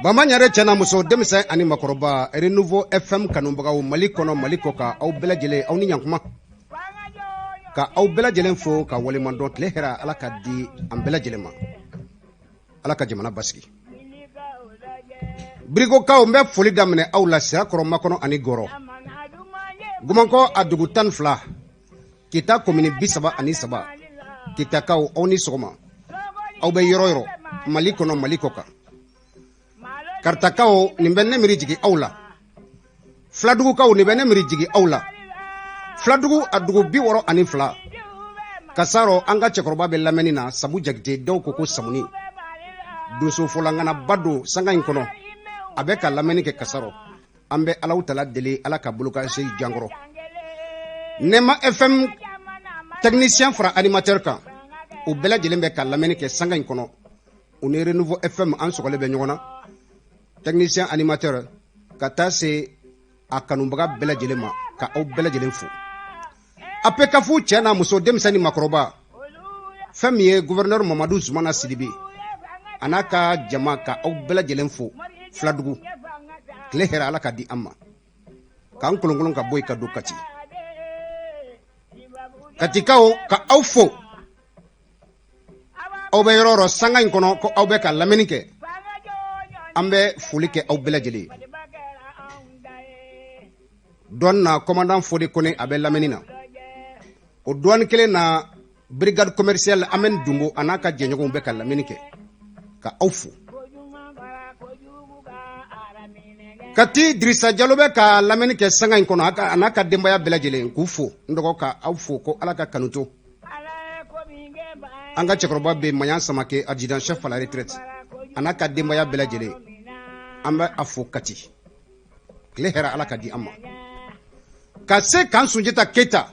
Bama ɲare cɛ n'a muso, denmisɛn ani makɔrɔba, Renouveau FM kanubagaw Mali kɔnɔ, Mali kɔ kan, aw bɛɛ lajɛlen, aw ni ɲankuma, ka aw bɛɛ lajɛlen fo ka waleɲuman dɔn. Tile hɛrɛ, Ala ka di an bɛɛ lajɛlen ma. Ala ka jamana basigi. Birigokaw, n bɛ foli daminɛ aw la Sirakɔrɔ, Makɔnɔ ani Gɔrɔ, Gumankɔ a dugu 12, Kita komini 33. Kitakaw, aw ni sɔgɔma, aw bɛ yɔrɔ yɔrɔ Mali kɔnɔ, Mali kɔ kan. Karitakaw, nin bɛ ne miiri jigin aw la. Filadugukaw, nin bɛ ne miiri jigin aw la. Filadugu a dugu 62, Kasarɔ, an ka cɛkɔrɔba bɛ lamɛnni na, Sabu Jakite, dɔw ko ko Samuni, donso fɔlanganaba don sanga in kɔnɔ, a bɛ ka lamɛnni kɛ Kasarɔ. An bɛ Alahu Taala deli, Ala ka bolo ka se jankɔrɔ. Nɛma FM technicien fara animateur kan, u bɛɛ lajɛlen bɛ ka lamɛnni kɛ sanga in kɔnɔ. U ni Renouveau FM an sɔgɔlen bɛ ɲɔgɔn na, technicien, animateur, ka taa se a kanubaga bɛɛ lajɛlen ma, ka aw bɛɛ lajɛlen fo. APCAF cɛ n'a muso, denmisɛn ni makɔrɔba, fɛn min ye gouverneur Mamadu Zumana Sidibe a n'a ka jama, ka aw bɛɛ lajɛlen fo. Filadugu, tile hɛrɛ, Ala ka di an ma. K'an kolonkolon ka bɔ yen ka don Kati. Katikaw, ka aw fo, aw bɛ yɔrɔ yɔrɔ sanga in kɔnɔ ko aw bɛ ka lamɛnni kɛ, an bɛ foli kɛ aw bɛɛ lajɛlen ye. Dɔn na commandant Fode Kone, a bɛ lamɛnni na. O dɔɔni kelen na, brigade commerciale Amɛn Dunbo a n'a ka jɛɲɔgɔnw bɛ ka lamɛnni kɛ, ka aw fo. Kati, Dirisa Jalo bɛ ka lamɛnni kɛ sanga in kɔnɔ, a n'a ka denbaya bɛɛ lajɛlen, k'u fo. N dɔgɔ, ka aw fo ko Ala ka kanu to. An ka cɛkɔrɔba bɛ Maɲan Samake, adjudant chef à la retraite, a n'a ka denbaya bɛɛ lajɛlen, an bɛ a fo Kati. Tile hɛrɛ, Ala ka di an ma. Ka se kan Sunjata Keyita,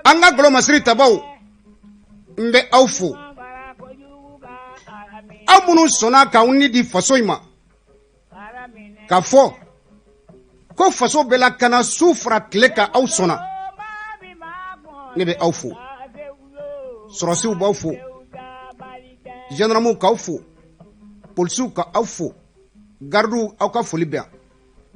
an ka golomasiri tabaw, n bɛ aw fo, aw minnu sɔnna k'aw ni di faso in ma, ka fɔ ko faso bɛ lakana su fara tile kan, aw sɔnna, ne bɛ aw fo. Sɔrɔsiw b'aw fo, gendarmew k'aw fo, polisiw ka aw fo, gardiw, aw ka foli bɛ yan,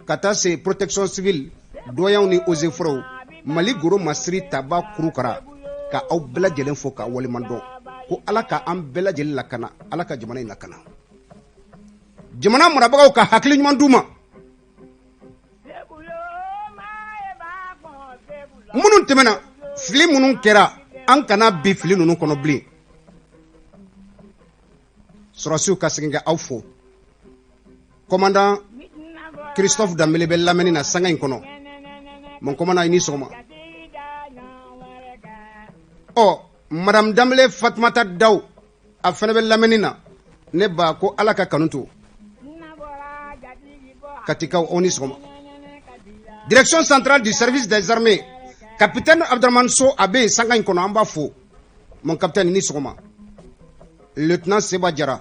ka taa se protection civile doyenw ni eaux et forêts, Mali goro masiri taba kurukara, ka aw bɛɛ lajɛlen fo ka waleɲuman dɔn, ko Ala ka an bɛɛ lajɛlen lakana, Ala ka jamana in lakana, jamana marabagaw ka hakili ɲuman d'u ma. Minnu tɛmɛna, fili minnu kɛra, an kana bi fili ninnu kɔnɔ bilen. Sɔrɔsiw, ka segin ka aw fo. Commandant Christophe Danbele bɛ lamɛnni na sanga in kɔnɔ. Mon commandant, i ni sɔgɔma. Ɔ madame Danbele Fatumata Daw, a fana bɛ lamɛnni na. Ne ba, ko Ala ka kanu to. Katikaw, aw ni sɔgɔma. Direction centrale du service des armées, capitaine Abdramane So, a bɛ yen sanga in kɔnɔ, an b'a fo. Mon capitaine, ni sɔgɔma. Lieutenant Seba Jara,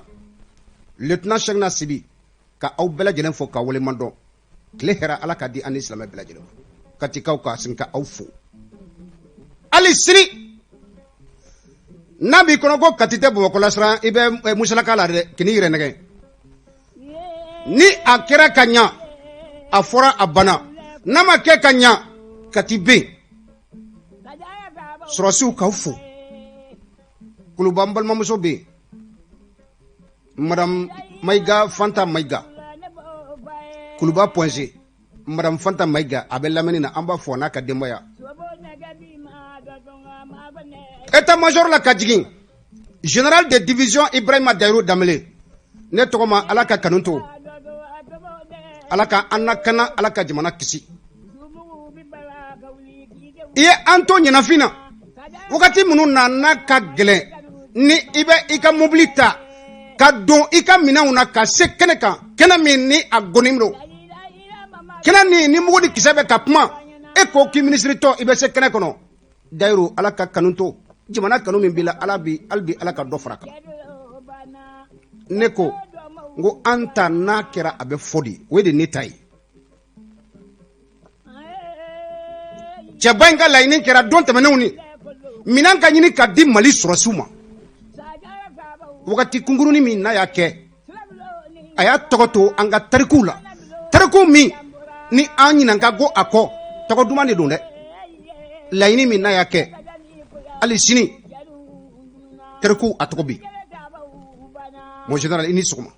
lieutenant Cheikhna Sibi, ka aw bɛɛ lajɛlen fo ka waleɲuman dɔn. Tile hɛrɛ, Ala ka di an ni silamɛ bɛɛ lajɛlen ma. Katikaw, ka segin ka aw fo hali sini. N'a b'i kɔnɔ ko Kati tɛ Bamakɔ lasiran, i bɛ musalaka la dɛ, k'i yɛrɛ nɛgɛ. Ni a kɛra ka ɲa, a fɔra, a banna. N'a ma kɛ ka ɲa, Kati bɛ yen. Sɔrɔsiw, k'aw fo. Kuluba, n balimamuso bɛ yen, madame Mayiga Fanta Mayiga, Kuluba Point G, madame Fanta Mayiga, a bɛ lamɛnni na, an b'a fɔ n'a ka denbaya. État major la ka jigin, général de division Ibrahima Dayiru Danbele, ne tɔgɔ ma, Ala ka kanu to, Ala ka an lakana, Ala ka jamana kisi. I ye an to ɲɛnafin na wagati minnu na n'a ka gɛlɛn, ni i bɛ i ka mobili ta ka don i ka minɛnw na ka se kɛnɛ kan, kɛnɛ min ni a gonin don, kɛnɛ ni mugu ni kisɛ bɛ ka kuma, e ko k'i minisiri tɔ, i bɛ se kɛnɛ kɔnɔ. Dayiru, Ala ka kanu to. Jamana kanu min b'i la, Ala bi hali bi Ala ka dɔ fara kan. Ne ko n ko an ta n'a kɛra, a bɛ fɔ de, o ye de ne ta ye. Cɛba in ka laɲini kɛra don tɛmɛnenw ni minɛn ka ɲini ka di Mali sɔrɔsiw ma wagati kunkurunin min n'a y'a kɛ. A y'a tɔgɔ to an ka tarikuw la, tariku min ni an ɲinan ka go a kɔ. Tɔgɔ duman de don dɛ. Laɲini min n'a y'a kɛ, hali sini tariku a tɔgɔ bi. Mon général, i ni sɔgɔma.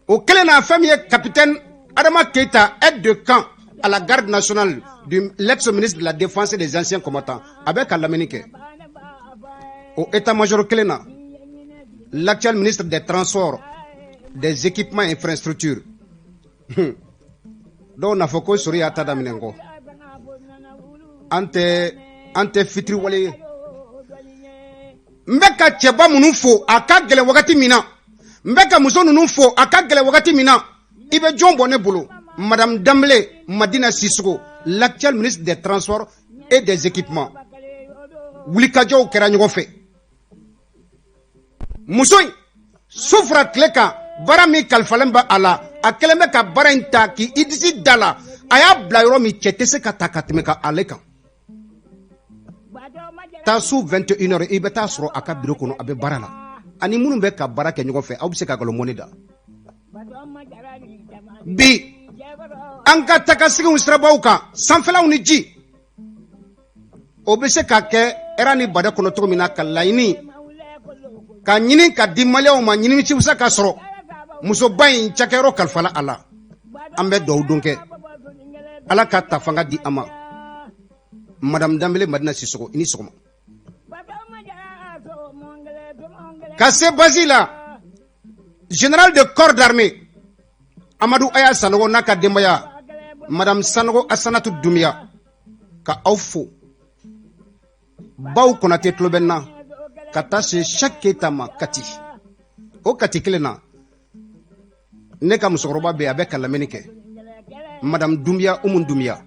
O kelen na, fɛn min ye capitaine Adama Keita, aide de camp à la garde nationale de l'ex-ministre de la Défense et des anciens combattants, a bɛ ka lamɛnni kɛ. O état-major kelen na, l'actuel ministre des Transports, des Équipements et Infrastructures, dɔw n'a fɔ ko sori y'a ta daminɛ n kɔ. An tɛ fitiriwale ye. N bɛ ka cɛba minnu fo, a ka gɛlɛn wagati min na, n bɛ ka muso ninnu fo, a ka gɛlɛn wagati min na, i bɛ jɔn bɔ ne bolo? Madame Danbele Madina Sissoco, l'actuel ministre des Transports et des Équipements. Wulikajɔw kɛra ɲɔgɔn fɛ. Muso in, su fara tile kan, baara min kalifalen bɛ a la, a kɛlen bɛ ka baara in ta k'i i disi da la. A y'a bila yɔrɔ min, cɛ tɛ se ka ta ka tɛmɛ ka ale kan. Taa su 21 heures, i bɛ taa sɔrɔ a ka bureau kɔnɔ, a bɛ baara la ani minnu bɛ ka baara kɛ ɲɔgɔn fɛ. Aw bɛ se ka nkalon mɔni da bi. An ka tagasigiw sirabaw kan, sanfɛlaw ni ji, o bɛ se ka kɛ hɛrɛ ni badɛ kɔnɔ cogo min na, ka laɲini ka ɲini ka di Maliyɛnw ma, ɲinisiwasa ka sɔrɔ. Musoba in, cakɛyɔrɔ kalifala a la. An bɛ dugawu don kɛ, Ala ka ta fanga di an ma. Madame Danbele Madina Sissoco, i ni sɔgɔma. Ka se basi la, général de corps d'armée Amadu Aya Sanogo n'a ka denbaya, Madame Sanogo Asanatu Dumiya, ka aw fo. Baw Konate tulo bɛ n na, ka taa se Cheikh Keita ma Kati. O Kati kelen na, ne ka musokɔrɔba bɛ yen, a bɛ ka lamɛnni kɛ, Madame Dumbiya Umu Dumbiya,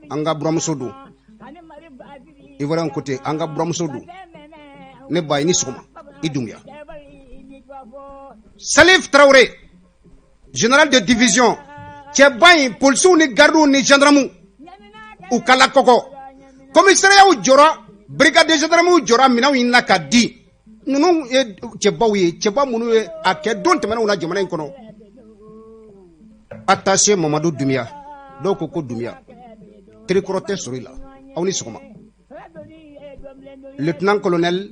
an ka buramuso don. Ivoirien côté, an ka buramuso don. Ne ba, i ni sɔgɔma, i Dumbiya. Salif Traoré, général de division, cɛba in, polisiw ni gardiw ni gendarmew, u ka lakɔkɔ commissariatw jɔra, brigade de gendarmew jɔra, minɛnw ɲinina ka di. Ninnu ye cɛbaw ye, cɛba minnu ye a kɛ don tɛmɛnenw na jamana in kɔnɔ. Attaché Mamadu Dumiya, dɔw ko ko Dumiya terikɔrɔ tɛ sɔrɔ i la. Aw ni sɔgɔma. Lieutenant colonel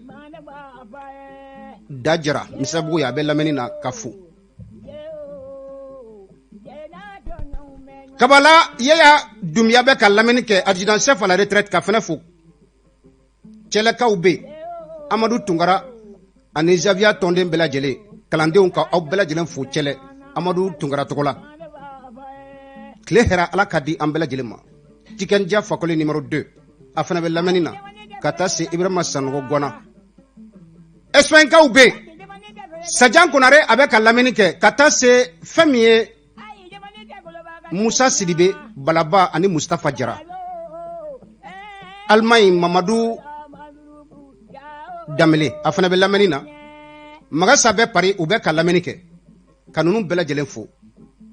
Dajara Misabugu ye, a bɛ lamɛnni na ka fo. Kabala Yaya Dumiya bɛ ka lamɛnni kɛ, adjudant chef à la retraite, ka fɛnɛ fo. Cɛlɛkaw bɛ yen, Amadu Tunkara ani Zaviya tɔnden bɛɛ lajɛlen, kalandenw, ka aw bɛɛ lajɛlen fo Cɛlɛ Amadu Tunkara tɔgɔ la. Tile hɛrɛ, Ala ka di an bɛɛ lajɛlen ma. Tikenja Fakoli numéro 2, a fana bɛ lamɛnni na, ka taa se Ibrahima Sanogo Gwana. Espagnekaw bɛ yen, Sajan Konare, a bɛ ka lamɛnni kɛ, ka taa se fɛn min ye Musa Sidibe Balaba ani Mustafa Jara. Allemagne, Mamadu Danbele, a fana bɛ lamɛnni na. Magasa bɛ Paris, u bɛ ka lamɛnni kɛ, ka ninnu bɛɛ lajɛlen fo.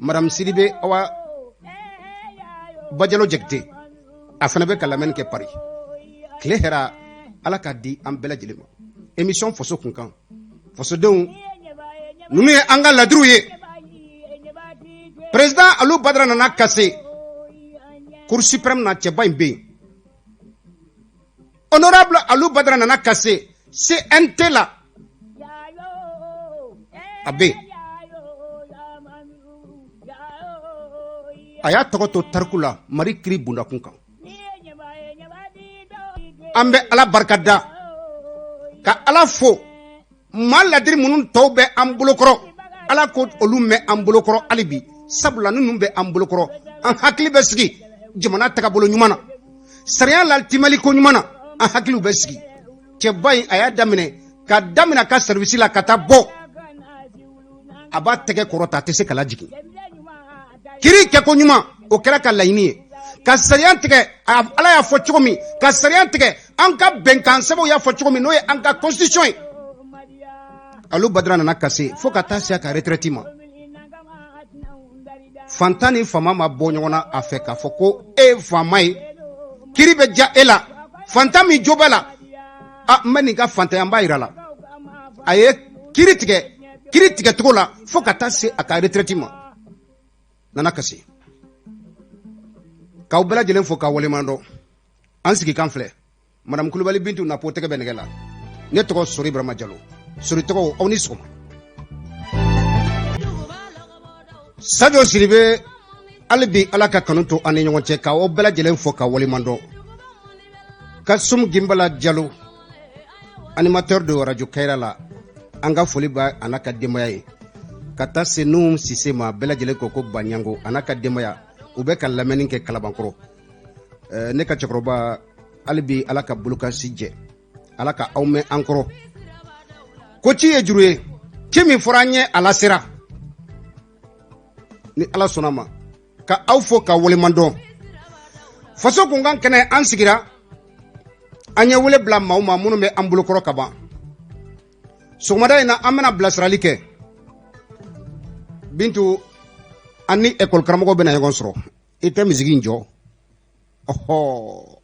Madame Sidibe Awa Bajalo Jakite, a fana bɛ ka lamɛnni kɛ Paris. Tile hɛra, Ala ka di an bɛɛ lajɛlen ma. Émission Faso Kunkan, fasodenw, ninnu ye an ka ladiriw ye. Président Alu Badara nana ka se Cour suprême na, cɛba in bɛ yen. Honorable Alu Badara nana ka se CNT la, a bɛ yen. A y'a tɔgɔ to tariku la Mali kiri bundakun kan. An bɛ Ala barika da, ka Ala fo. Maa ladiri minnu tɔw bɛ an bolokɔrɔ, Ala ko olu mɛn an bolokɔrɔ hali bi, sabula ninnu bɛ an bolokɔrɔ, an hakili bɛ sigi jamana tagabolo ɲuman na, sariya latimɛli ko ɲuman na, an hakiliw bɛ sigi. Cɛba in, a y'a daminɛ ka daminɛ a ka service la ka taa bɔ, a b'a tɛgɛ kɔrɔta, a tɛ se ka lajigin. Kiri kɛko ɲuman, o kɛra ka laɲini ye ka sariya tigɛ. Ala y'a fɔ cogo min ka sariya tigɛ, an ka bɛnkan sɛbɛnw y'a fɔ cogo min, n'o ye an ka constitution ye. Alu Badara nana ka se fo ka taa se a ka retraite ma, fantan ni faama ma bɔ ɲɔgɔn na a fɛ k'a fɔ ko e ye faama ye, kiri bɛ ja e la. Fantan min jo b'a la, a n bɛ nin ka fantanya, n b'a yira la. A ye Kiri tigɛ kiri tigɛcogo la fo ka taa se a ka retraite ma. Nana Kasi, k'aw bɛɛ lajɛlen fo k'aw waleɲuman dɔn. An sigikan filɛ. Madame Kulubali Bintu Napo tɛgɛ bɛ nɛgɛ la. Ne tɔgɔ Sori Burama Jalo. Sori tɔgɔ, aw ni sɔgɔma. Sajo Sidibe, hali bi Ala ka kanu to an ni ɲɔgɔn cɛ, k'aw bɛɛ lajɛlen fo ka waleɲuman dɔn. Kasum Ginbala Jalo, animateur de Radio Kayira la, an ka foli b'a a n'a ka denbaya ye, ka taa se Nuhum Sise ma, bɛɛ lajɛlen ko ko Baɲango, a n'a ka denbaya, u bɛ ka lamɛnni kɛ Kalabankɔrɔ. Ne ka cɛkɔrɔba, hali bi Ala ka bolokansi jɛ, Ala ka aw mɛn an kɔrɔ. Ko ci ye juru ye, ci min fɔra an ye, a lasera ni Ala sɔnna ma. Ka aw fo ka waleɲuman dɔn. Faso kunkan kɛnɛ, an sigira, an ye wele bila maaw ma minnu bɛ an bolokɔrɔ ka ban. Sɔgɔmada in na, an bɛna bilasirali kɛ. Bintu, an ni ekɔli karamɔgɔ bɛna ɲɔgɔn sɔrɔ. I tɛ misigi in jɔ. Ɔhɔ,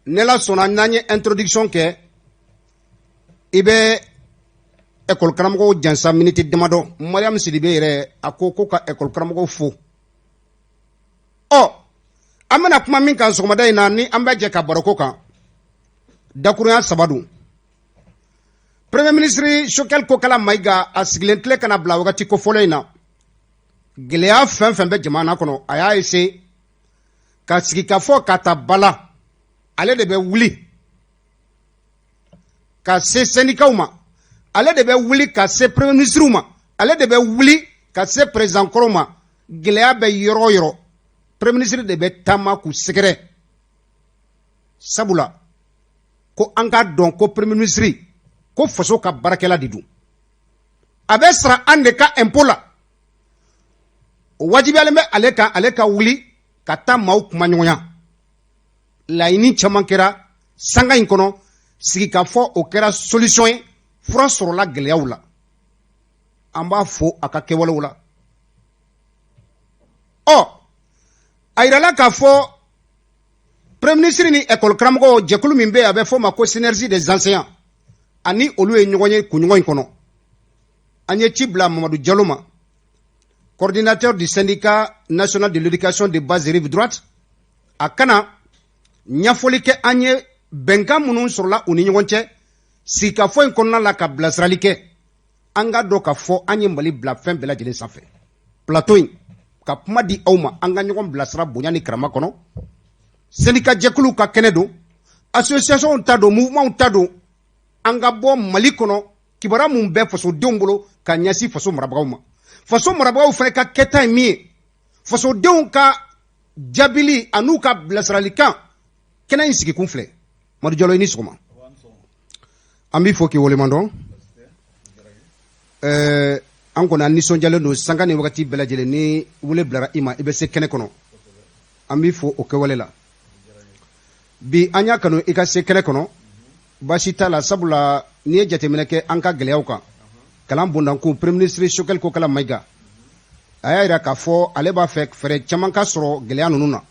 ne la sɔnna, n'an ye introduction kɛ, i bɛ ekɔli karamɔgɔw jansa miniti damadɔ. Mariam Sidibe yɛrɛ a ko ko ka ekɔli karamɔgɔw fo. Ɔ, an bɛna kuma min kan sɔgɔmada in na, ni an bɛ jɛ ka baroko kan, dakurunya saba don. Premier ministre Choguel Kokala Mayiga, a sigilen tile ka na bila wagati kofɔlen in na, gɛlɛya fɛn fɛn bɛ jamana kɔnɔ, a y'a essayer ka sigi ka fɔ ka ta ba la. Ale de bɛ wuli ka se syndicats ma, ale de bɛ wuli ka se premier ministre ma, ale de bɛ wuli ka se président kɔrɔ ma. Gɛlɛya bɛ yɔrɔ o yɔrɔ, premier ministre de bɛ taama k'u sɛgɛrɛ, sabula ko an k'a dɔn ko premier ministre ko faso ka baarakɛla de don, a bɛ sara an de ka impôt la. O wajibiyalen bɛ ale kan, ale ka wuli ka taa maaw kuma ɲɔgɔnya. Laɲini caman kɛra sanga in kɔnɔ, sigikafɔ o kɛra solution ye, fura sɔrɔla gɛlɛyaw la. An b'a fo a ka kɛwalew la. Ɔ, a yirala k'a fɔ premier ministre ni école karamɔgɔ jɛkulu min bɛ yen, a bɛ fɔ o ma ko Synergie des enseignants, ani olu ye ɲɔgɔn ye kunɲɔgɔn in kɔnɔ. An ye ci bila Mamadu Jalo ma, coordinateur du Syndicat national de l'éducation de base rive droite, a kana ɲɛfɔli kɛ an ye bɛnkan minnu sɔrɔla u ni ɲɔgɔn cɛ sigikafɔ in kɔnɔna la, ka bilasirali kɛ. An ka dɔn ka fɔ an ye Mali bila fɛn bɛɛ lajɛlen sanfɛ. Plateau in ka kuma di aw ma, an ka ɲɔgɔn bilasira bonya ni karama kɔnɔ. Syndicat jɛkuluw ka kɛnɛ don, association ta don, mouvement ta don. An ka bɔ Mali kɔnɔ, kibaruya mun bɛ fasodenw bolo ka ɲɛsin faso marabagaw ma, faso marabagaw fana ka kɛta ye min ye, fasodenw ka jaabili an'u ka bilasiralikan, kɛnɛ in sigikun filɛ. Madu Jalo, i ni sɔgɔma. An b'i fo k'i waleɲuman dɔn. An kɔni, an nisɔndiyalen don sanga ni wagati bɛɛ lajɛlen ni wele bilara i ma, i bɛ se kɛnɛ kɔnɔ. An b'i fo o kɛwale la. Bi an y'a kanu i ka se kɛnɛ kɔnɔ, baasi t'a la, sabula n'i ye jateminɛ kɛ an ka gɛlɛyaw kan kalan bondankun, premier ministre Choguel Kokala Mayiga, a y'a yira k'a fɔ ale b'a fɛ fɛɛrɛ caman ka sɔrɔ gɛlɛya ninnu na,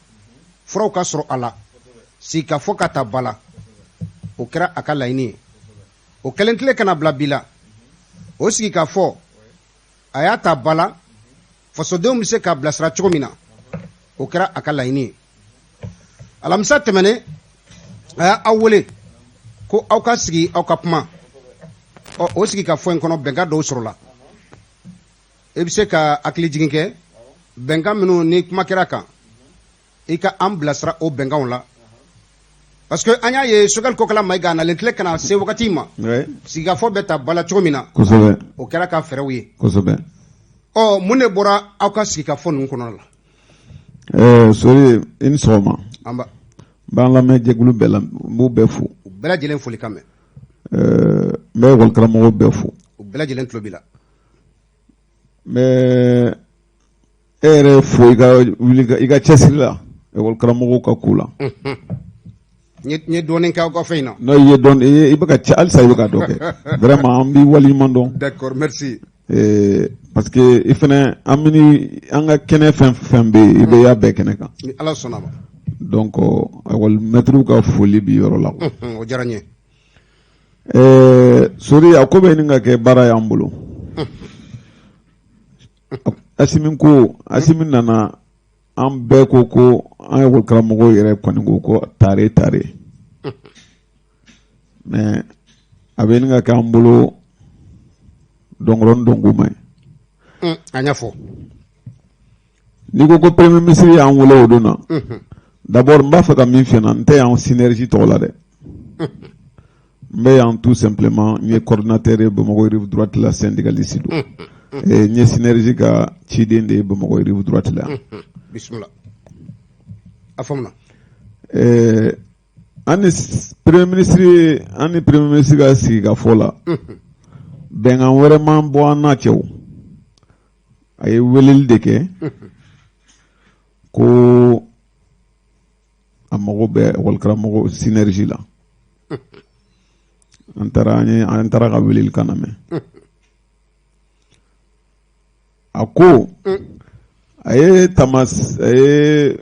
furaw ka sɔrɔ a la, sigikafɔ ka ta ba la. O kɛra a ka laɲini ye. O kɛlen tile kana bila bi la, o sigikafɔ a y'a ta ba la, fasodenw bɛ se ka bilasira cogo min na, o kɛra a ka laɲini ye. Alamisa tɛmɛnen, a y'a aw wele ko aw ka sigi, aw ka kuma. Ɔ, o sigikafɔ in kɔnɔ, bɛnkan dɔw sɔrɔla. I bɛ se ka hakili jigin kɛ bɛnkan minnu ni kuma kɛra kan, i ka an bilasira o bɛnkanw la, parce que an y'a ye Choguel Kokala Mayiga nalen tile ka na se wagati ma, sigikafɔ bɛ ta ba la cogo min na, o kɛra ka fɛɛrɛw ye. Ɔ, mun de bɔra aw ka sigikafɔ ninnu kɔnɔ la? Sori, i ni sɔgɔma. An ba. N b'an lamɛn jɛkulu bɛɛ la, n b'u bɛɛ fo. U bɛɛ lajɛlen folikan mɛn. N bɛ ekɔli karamɔgɔw bɛɛ fo. U bɛɛ lajɛlen tulo b'i la. N bɛ e yɛrɛ fo i ka wuli i ka cɛsiri la ekɔli karamɔgɔw ka ko la. N ye dɔɔnin kɛ aw ka fɛn in na. Non, i ye dɔɔnin, i bɛ ka halisa i bɛ ka dɔ kɛ. Vraiment, an b'i waleɲuman dɔn. D'accord, merci. Parce que i fɛnɛ, an bɛ an ka kɛnɛ fɛn fɛn bɛ yen, i bɛ y'a bɛɛ kɛnɛ kan. Ni Ala sɔnna ma. Donc ekɔli mɛtiriw ka foli b'i yɔrɔ la. O diyara n ye. Sori, a ko bɛ ɲini ka kɛ baara y'an bolo. Asimi ko, Asimi nana, an bɛɛ ko ko an école karamɔgɔw yɛrɛ kɔni ko ko tare tare, mais a bɛ ɲini ka kɛ an bolo dɔnkɔrɔnin dɔnkuma ye. A ɲɛfɔ. N'i ko ko premier ministre y'an wele o don na, d'abord n b'a fɛ ka min f'i ɲɛna, n tɛ yan synergie tɔgɔ la dɛ, n bɛ yan tout simplement n ye coordinateur ye Bamakɔ rive droite la, syndicaliste don, n ye synergie ka ciden de ye Bamakɔ rive droite la. Bisimila, a faamuna. An ni premier ministre, an ni premier ministre ka sigikafɔ la, bɛnkan wɛrɛ man bɔ an n'a cɛ. O a ye weleli de kɛ ko a mago bɛ école karamɔgɔ synergie la. An taara, an ye, an taara ka weleli kan lamɛn. A ko a ye tama, a ye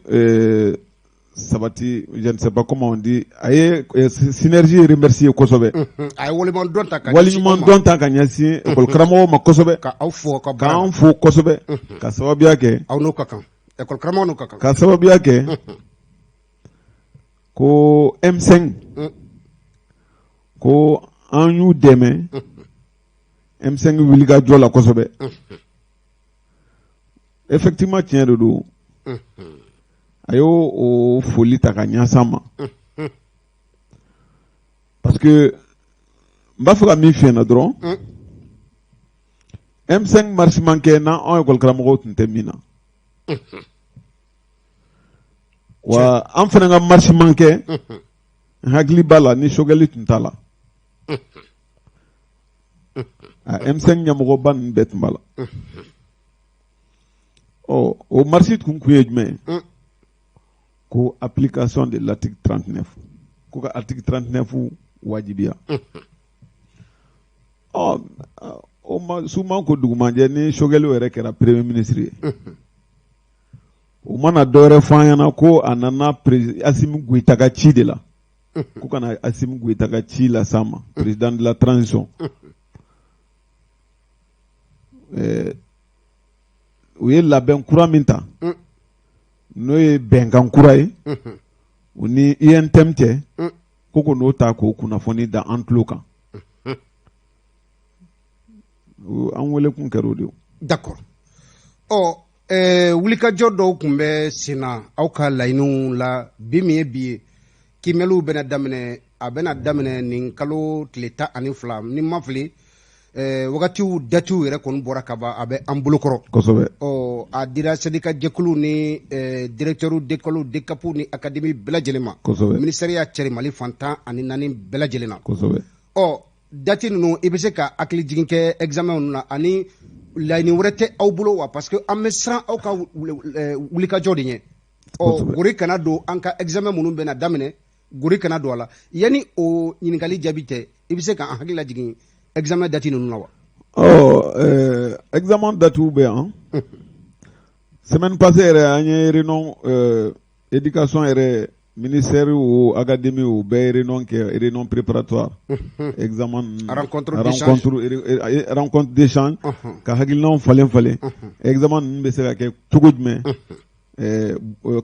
sabati, je ne sais pas comment on dit, a ye synergie remercier kosɛbɛ. A ye waleɲuman dɔn ta ka waleɲuman dɔn ta ka ɲɛsin école karamɔgɔw ma kosɛbɛ. Ka aw fo ka k'an fo kosɛbɛ, ka sababuya kɛ aw n'o ka kan, école karamɔgɔw n'o ka kan. Ka sababuya kɛ ko M5, ko an y'u dɛmɛ M5 wulikajɔ la kosɛbɛ. Effectivement, tiɲɛ de don. A y'o o foli ta ka ɲɛsin ma, parce que n b'a fɛ ka min f'i ɲɛna dɔrɔn, M5 marche man kɛ n'an école karamɔgɔw tun tɛ min na wa, an fana ka marche man kɛ, n hakili b'a la, ni Choguel tun t'a la. A M5 ɲɛmɔgɔba ninnu bɛɛ tun b'a la. Ɔ, o marche kun ye jumɛn ye? Ko application de l'article 39, ko ka article 39 wajibiya. Ɔ, o ma suman ko dugumanjɛ ni Choguel yɛrɛ kɛra premier ministre ye, o mana dɔwɛrɛ fɔ an ɲɛna ko a nana Assimi Goïta ka ci de la, ko ka na Assimi Goïta ka ci las'an ma, président de la transition. U ye labɛn kura min ta, n'o ye bɛnkan kura ye u ni UNTM cɛ, ko n'o ta k'o kunnafoni da an tulo kan. An wele kun kɛra o de ye. D'accord. Ɔ, wulikajɔ dɔw tun bɛ sen na aw ka laɲiniw la. Bi min ye bi ye, kiimɛliw bɛna daminɛ, a bɛna daminɛ nin kalo tile 12, ni ma fili. Wagatiw datiw yɛrɛ kɔni bɔra ka ban, a bɛ an bolokɔrɔ. Ɔ, a dira syndicat jɛkulu ni directeur d'école, DCAP ni académie bɛɛ lajɛlen ma. Ministère y'a cɛri Mali fan 14 bɛɛ lajɛlen na. Ɔ, date ninnu, i bɛ se ka hakili jigin kɛ examen ninnu na, ani laɲini wɛrɛ tɛ aw bolo wa? Parce que an bɛ siran aw ka wulikajɔ de ɲɛ. Ɔ, gori kana don an ka examen minnu bɛna daminɛ, gori kana don a la. Yanni o ɲininkali jaabi tɛ, i bɛ se k'an hakili lajigin examen date ninnu na wa? Ɔ, examen datew bɛ yan. Semaine passée yɛrɛ, an ye réunion, éducation yɛrɛ ministère o, académie o, bɛɛ ye réunion kɛ, réunion préparatoire examen. Rencontre. Rencontre d'échange, ka hakilinaw falen falen, examen ninnu bɛ se ka kɛ cogo jumɛn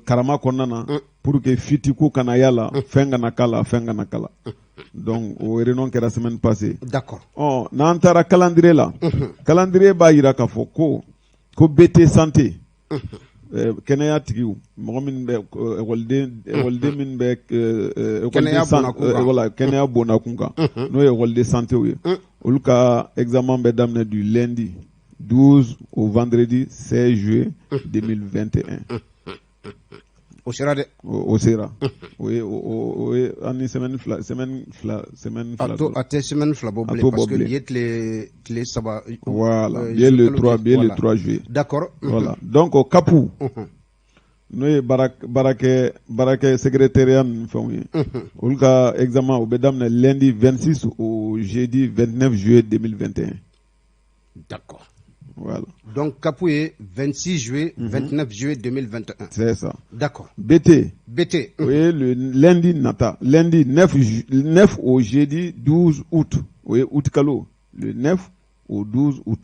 karama kɔnɔna na, pour que fuite ko kana y'a la, fɛn kana k'a la, fɛn kana k'a la. Donc o réunion kɛra semaine passée. Ɔ, n'an taara calendrier la, calendrier b'a jira k'a fɔ ko BT santé, kɛnɛya tigiw, mɔgɔ min bɛ ekɔliden min bɛ kɛnɛya. Kɛnɛya bondakun kan, n'o ye école de santé ye, olu ka examen bɛ daminɛ du lundi 12 au vendredi 16 juillet 2021. O sera dɛ. O sera, o ye an ni semaine 2, semaine 2, semaine 2. A tɛ semaine 2 bɔ bilen, parce que bi ye tile 3. Voilà, bi ye le 3, bi ye le 3 juillet. Voilà, donc o CAP, n'o ye baarakɛ secrétariat ninnu fɛnw ye, olu ka examen o bɛ daminɛ lundi 26 au jeudi 29 juillet 2021. Voilà. Donc CAP ye 26 juillet 29 juillet 2021. C'est ça. D'accord. BT. BT. O ye le lundi nata, lundi 9 au jeudi 12 août. O ye août kalo, le 9 au 12 août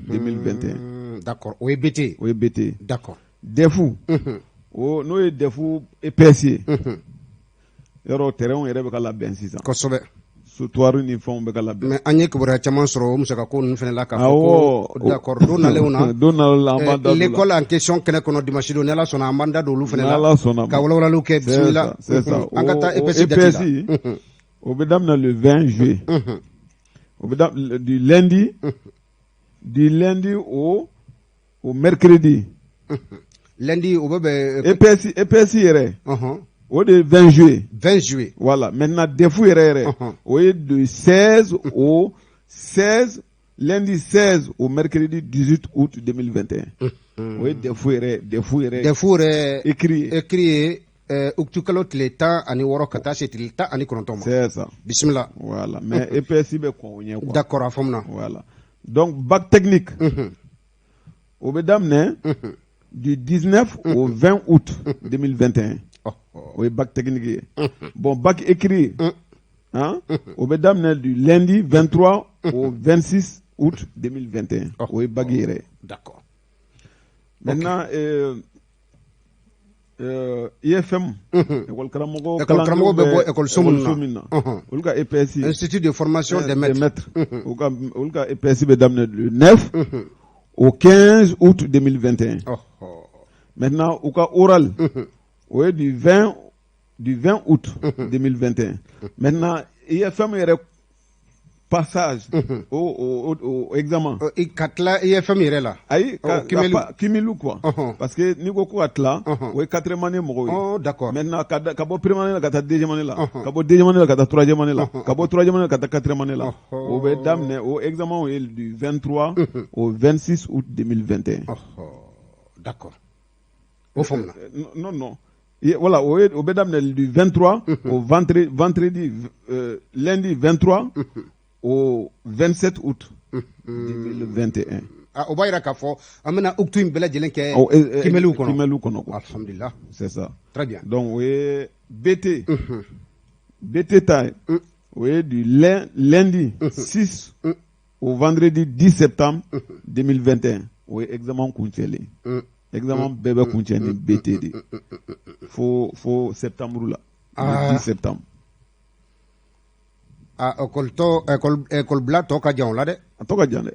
2021. D'accord. O ye BT. O ye BT. D'accord. DEF. O n'o ye DEF EPS ye. Yɔrɔ terrain yɛrɛ bɛ ka labɛn sisan. Kosɛbɛ. Trottoir ni fɛnw bɛ ka labɛn. Mais an ye kibaruya caman sɔrɔ o musaka ko ninnu fana la k'a fɔ ko d'accord, don nalenw na. Don nalenw la, an b'an da don o la. L'école en question kɛnɛ kɔnɔ dimanche don, ni Ala sɔnna, an b'an da don olu fana la. Ni Ala sɔnna. Ka walawalaliw kɛ, bisimila. C'est ça. An ka taa EPS date la. O bɛ daminɛ le 20 juillet. O bɛ daminɛ du lundi au mercredi. Lundi o bɛ bɛn. EPS yɛrɛ. O de ye 20 juillet. 20 juillet. Voilà. Maintenant DEF yɛrɛ yɛrɛ. O ye du 16 au 16, lundi 16 au mercredi 18 août 2021. O ye DEF yɛrɛ, DEF yɛrɛ. DEF yɛrɛ. Écrit. Écrit ye août kalo tile 16 ka taa se tile 19 ma. C'est ça. Bisimila. Voilà. Mais EPS bɛ kɔn o ɲɛ quoi. D'accord, a faamuna. Voilà. Donc bac technique. O bɛ daminɛ du 19 au 20 août 2021. O ye bac technique ye. Bon, bac écrit, hein, o bɛ daminɛ du lundi 23 au 26 août 2021. O ye bac yɛrɛ ye. D'accord. Maintenant IFM, école karamɔgɔ. École karamɔgɔ bɛ bɔ école so min na, olu ka EPS. Institut de formation des maîtres. Olu ka EPS bɛ daminɛ le 9 au 15 août 2021. Maintenant u ka oral, o ye du 20 août 2021. Maintenant IFM yɛrɛ passage au examen. Ka tila IFM yɛrɛ la. Ayi, ka cumul quoi. Parce que n'i ko ko ka tila, o ye quatrième année mɔgɔw ye. Oh, d'accord. Maintenant ka bɔ première année la ka taa deuxième année la, ka bɔ deuxième année la ka taa troisième année la, ka bɔ troisième année la ka taa quatrième année la. O bɛ daminɛ, o examen ye du 23 au 26 août 2021. D'accord. O faamuna. Non, non. Voilà, o bɛ daminɛ du 23 au vendredi, lundi 23 au 27 août 2021. Ah, o b'a yira k'a fɔ an bɛna août in bɛɛ lajɛlen kɛ kiimɛliw kɔnɔ. Kiimɛliw kɔnɔ quoi. Alhamdulillah. C'est ça. Très bien. Donc o ye BT. BT ta ye. O ye du lundi 6 au vendredi 10 septembre 2021. O ye examen kuncɛlen. Examen bɛɛ bɛ kuncɛ ni BT de. Fo septembre la. Le 10 septembre. Ah, école tɔ, école bila tɔ ka jan o la dɛ. A tɔ ka jan dɛ.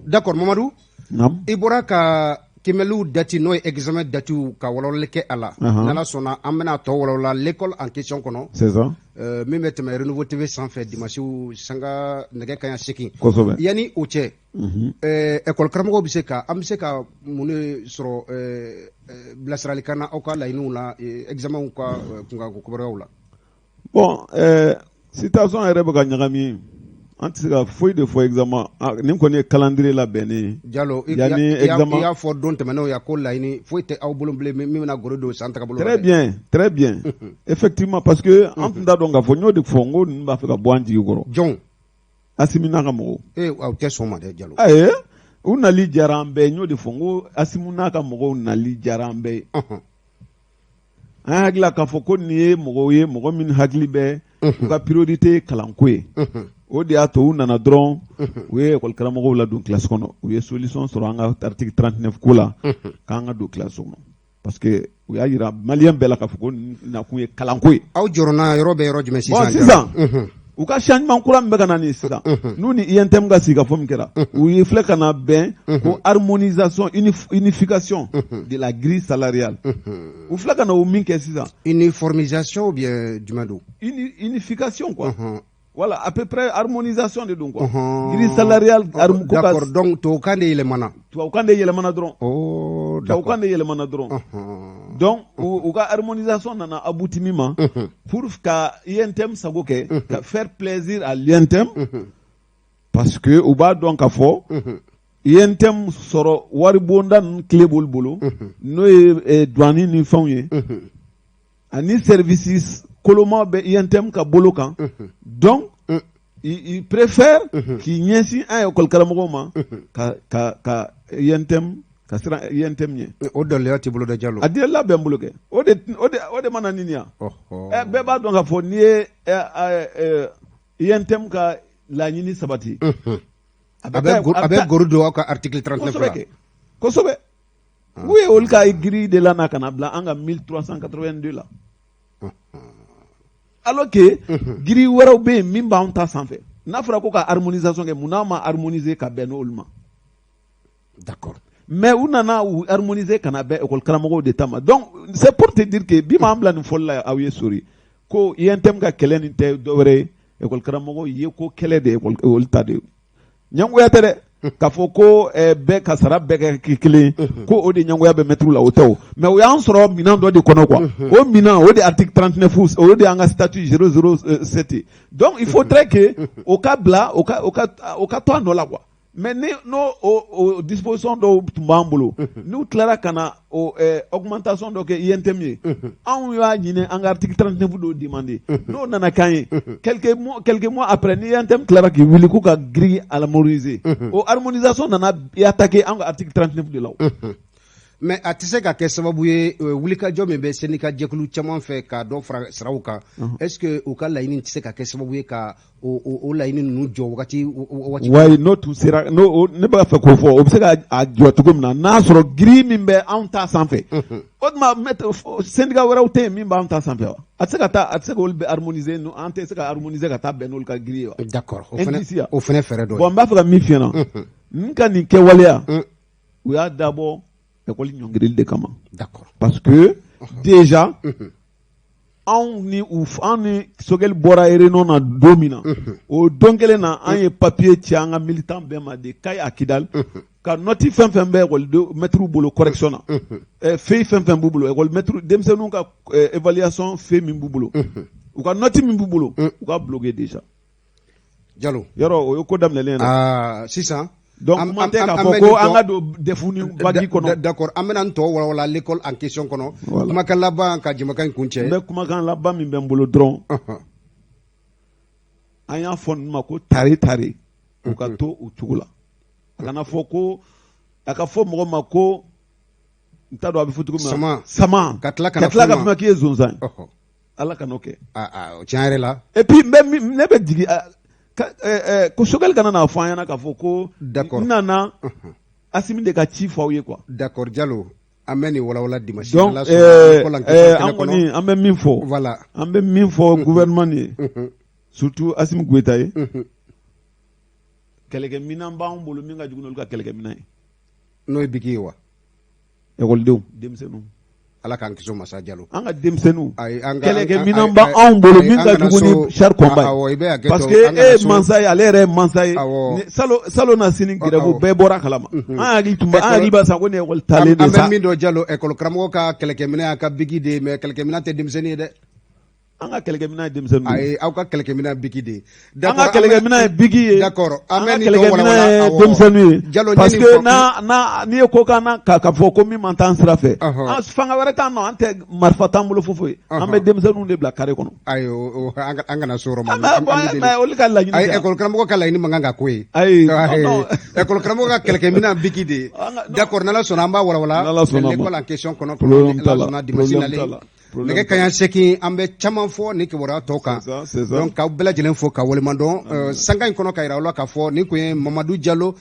D'accord, Mamadu. Naam. I bɔra ka kiimɛliw date, n'o ye examen datew, ka walawalali kɛ a la. N'Ala sɔnna, an bɛna tɔ walawala l'école en question kɔnɔ. C'est ça. Min bɛ tɛmɛ Renouveau TV sanfɛ dimanche sanga nɛgɛ kanɲɛ 8. Kosɛbɛ. Yanni o cɛ, école karamɔgɔw bɛ se ka, an bɛ se ka mun de sɔrɔ bilasiralikan na aw ka laɲiniw la, examenw ka kunkanko kibaruyaw la? Bon, situation yɛrɛ bɛ ka ɲagami, an tɛ se ka foyi de fɔ examen nin kɔni ye calendrier labɛnnen ye. Jalo, i y'a fɔ don tɛmɛnenw ya ko laɲini foyi tɛ aw bolo bilen min bɛna goro don san tagabolo la. Très bien, très bien. Effectivement, parce que an tun t'a dɔn k'a fɔ, n y'o de fɔ, n ko ninnu b'a fɛ ka bɔ an jigi kɔrɔ. Jɔn? Asimi n'a ka mɔgɔw. Ee, aw tɛ sɔn o ma dɛ, Jalo. Ayi, u nali diyara an bɛɛ ye, n y'o de fɔ, n ko Asimi n'a ka mɔgɔw nali diyara an bɛɛ ye. An hakili la k'a fɔ ko nin ye mɔgɔw ye, mɔgɔ min hakili bɛ u ka priorité ye kalanko ye. O de y'a to u nana dɔrɔn, u ye école karamɔgɔw ladon classe kɔnɔ, u ye solution sɔrɔ an ka article 39 ko la, k'an ka don classe kɔnɔ, parce que u y'a yira malien bɛɛ la k'a fɔ ko nakun ye kalanko ye. Aw jɔrɔna yɔrɔ bɛ yɔrɔ jumɛn sisan? Bon, sisan u ka changement kura min bɛ ka na nin sisan, n'u ni UNTM ka sigikafɔ min kɛra, u ye filɛ ka na bɛn ko harmonisation, unification de la grille salariale, u filɛ ka na o min kɛ sisan. Uniformisation ou bien jumɛn don? Unification quoi. Voilà, à peu près harmonisation de don quoi. Grille salariale. D'accord, donc tubabukan de yɛlɛmana. Tubabukan de yɛlɛmana dɔrɔn. Oh, tubabukan de yɛlɛmana dɔrɔn. Donc u ka harmonisation nana abouti min ma, pour ka UNTM sago kɛ, ka faire plaisir à l'UNTM, parce que u b'a dɔn k'a fɔ UNTM sɔrɔ waribonda ninnu clé b'olu bolo, n'o ye douane ni fɛnw ye, ani services koloma bɛ UNTM ka bolo kan. Donc il préfère k'i ɲɛsin an école karamɔgɔw ma ka UNTM, ka siran UNTM ɲɛ. O daliluya t'i bolo dɛ, Jalo. A daliluya bɛ n bolo kɛ. O de ma na ni nin ya. Bɛɛ b'a dɔn k'a fɔ n'i ye UNTM ka laɲini sabati, a bɛ goro don aw ka article 39 la. Kosɛbɛ kɛ, kosɛbɛ. U ye olu ka grille de la na ka na bila an ka 1382 la, alors que grille wɛrɛw bɛ yen min b'anw ta sanfɛ. N'a fɔra ko ka harmonisation kɛ, mun n'a ma harmoniser ka bɛn n'olu ma? Mais u nana u harmoniser ka na bɛn école karamɔgɔw de ta ma. Donc c'est pour te dire que bi m'an bila nin fɔli la aw ye sori ko UNTM ka kɛlɛ nin tɛ dɔwɛrɛ ye, école karamɔgɔw ye ko kɛlɛ de, école olu ta de ye. Ɲɛngoya tɛ dɛ, k'a fɔ ko bɛɛ ka sara bɛɛ ka kɛ kelen ye, ko o de ɲɛngoya bɛ mɛtiriw la, o tɛ o. Mais o y'an sɔrɔ minɛn dɔ de kɔnɔ quoi. O minɛn, o de article 39, o de y'an ka statut 007 ye. Donc il faudrait que o ka bila, o ka to a nɔ la quoi. Mais ni n'o o disposition dɔw tun b'an bolo, n'u tilara ka na o augmentation dɔ kɛ UNTM ye, anw y'a ɲini an ka article 39 dɔw demander, n'o nana k'an ye, quelques mois après, ni UNTM tilara k'i wuli k'u ka grille harmoniser, o harmonisation nana attaquer an ka article 39 de la o. Mais a tɛ se ka kɛ sababu ye, wulikajɔ min bɛ syndicat jɛkulu caman fɛ ka dɔ fara saraw kan, est ce que u ka laɲini tɛ se ka kɛ sababu ye ka o laɲini ninnu jɔ wagati wagati? Wayi, n'o tun sera, n'o ne b'a fɛ k'o fɔ, o bɛ se ka a jɔ cogo min na, n'a sɔrɔ grille min bɛ anw ta sanfɛ, o tuma syndicat wɛrɛw tɛ yen min b'anw ta sanfɛ wa? A tɛ se ka taa, a tɛ se k'olu bɛ harmoniser, an tɛ se ka harmoniser ka taa bɛn n'olu ka grille ye wa? D'accord, o fana, o fana fɛɛrɛ dɔ ye. Bon, n b'a fɛ ka min f'i ɲɛna, n ka nin kɛwaleya, u y'a dabɔ école ɲɔngirili de kama. Parce que déjà anw ni u, an ni Choguel bɔra réunion na don min na, o don kelen na, an ye papier ci an ka militant bɛɛ ma de Kayi à Kidal, ka note fɛn fɛn bɛ école maître bolo correction na, feuille fɛn fɛn b'u bolo, école maître denmisɛnninw ka évaluation feuille min b'u bolo, u ka note min b'u bolo, u ka bloquer déjà. Jalo. Yɔrɔ o ye ko daminɛlen ye dɛ. Aa, sisan. Donc kuma tɛ k'a fɔ ko an ka don DEF ni bac kɔnɔ. D'accord, an bɛna n tɔ walawala l'école en question kɔnɔ. Kumakan laban ka jɛmukan in kun cɛ. N bɛ kumakan laban min bɛ n bolo dɔrɔn, an y'a fɔ ninnu ma ko tare tare, u ka to o cogo la. A kana fɔ ko a ka fɔ mɔgɔ ma ko n t'a dɔn a bɛ fɔ cogo min na. Sama. Sama. Ka tila ka tila ka fɔ k'i ye zonzan ye. Ala ka n'o kɛ. Aa, tiɲɛ yɛrɛ la. Et puis n bɛ min, ne bɛ jigin ko Choguel kana n'a fɔ an ɲɛna k'a fɔ ko n nana Asimi de ka ci fɔ aw ye quoi. D'accord, Jalo, an bɛ nin walawala dimanche. Donc an kɔni, an bɛ min fɔ. An bɛ min fɔ gouvernement ye, surtout Asimi Goïta ye, kɛlɛkɛminɛn b'anw bolo min ka jugu n'olu ka kɛlɛkɛminɛn ye. N'o ye biki ye wa? Ekɔlidenw, denmisɛnninw. Ala k'an kisi o ma sa, Jalo. An ka denmisɛnninw, kɛlɛkɛminɛn b'anw bolo min ka jugu ni char combat ye, parce que e ye mansa ye, ale yɛrɛ ye mansa ye. Salon na sini grève bɛɛ bɔra kalama, an hakili tun bɛ, an hakili b'a sa ko nin ye école talen de sa. An bɛ min dɔn, Jalo, école karamɔgɔ ka kɛlɛkɛminɛn y'a ka biki de ye, mais kɛlɛkɛminɛn tɛ denmisɛnnin ye dɛ. An ka kɛlɛkɛminɛn ye denmisɛnninw. Ayi, aw ka kɛlɛkɛminɛn biki de ye. An ka kɛlɛkɛminɛn ye biki ye. D'accord. An ka kɛlɛkɛminɛn ye denmisɛnninw ye, parce que n'a n'i ye ko k'an na k'a fɔ ko min man t'an sira fɛ, fanga wɛrɛ t'an nɔ, an tɛ marifa t'an bolo foyi, an bɛ denmisɛnninw de bila carré kɔnɔ. Ayi, an kana s'o yɔrɔ ma. Mais olu ka laɲini. Ayi, école karamɔgɔ ka laɲini man kan ka k'o ye. Ayi. École karamɔgɔ ka kɛlɛkɛminɛn biki de ye. D'accord, n'Ala sɔnna, an b'a walawala l'école en question kɔnɔ, n'Ala sɔnna, dimanche nalen nɛgɛ kaɲa 8, an bɛ caman fɔ ni kibaruya tɔw kan. Donc k'aw bɛɛ lajɛlen fo ka waleɲuman dɔn sanga in kɔnɔ, ka yira aw la k'a fɔ nin kun ye Mamadu Jalo,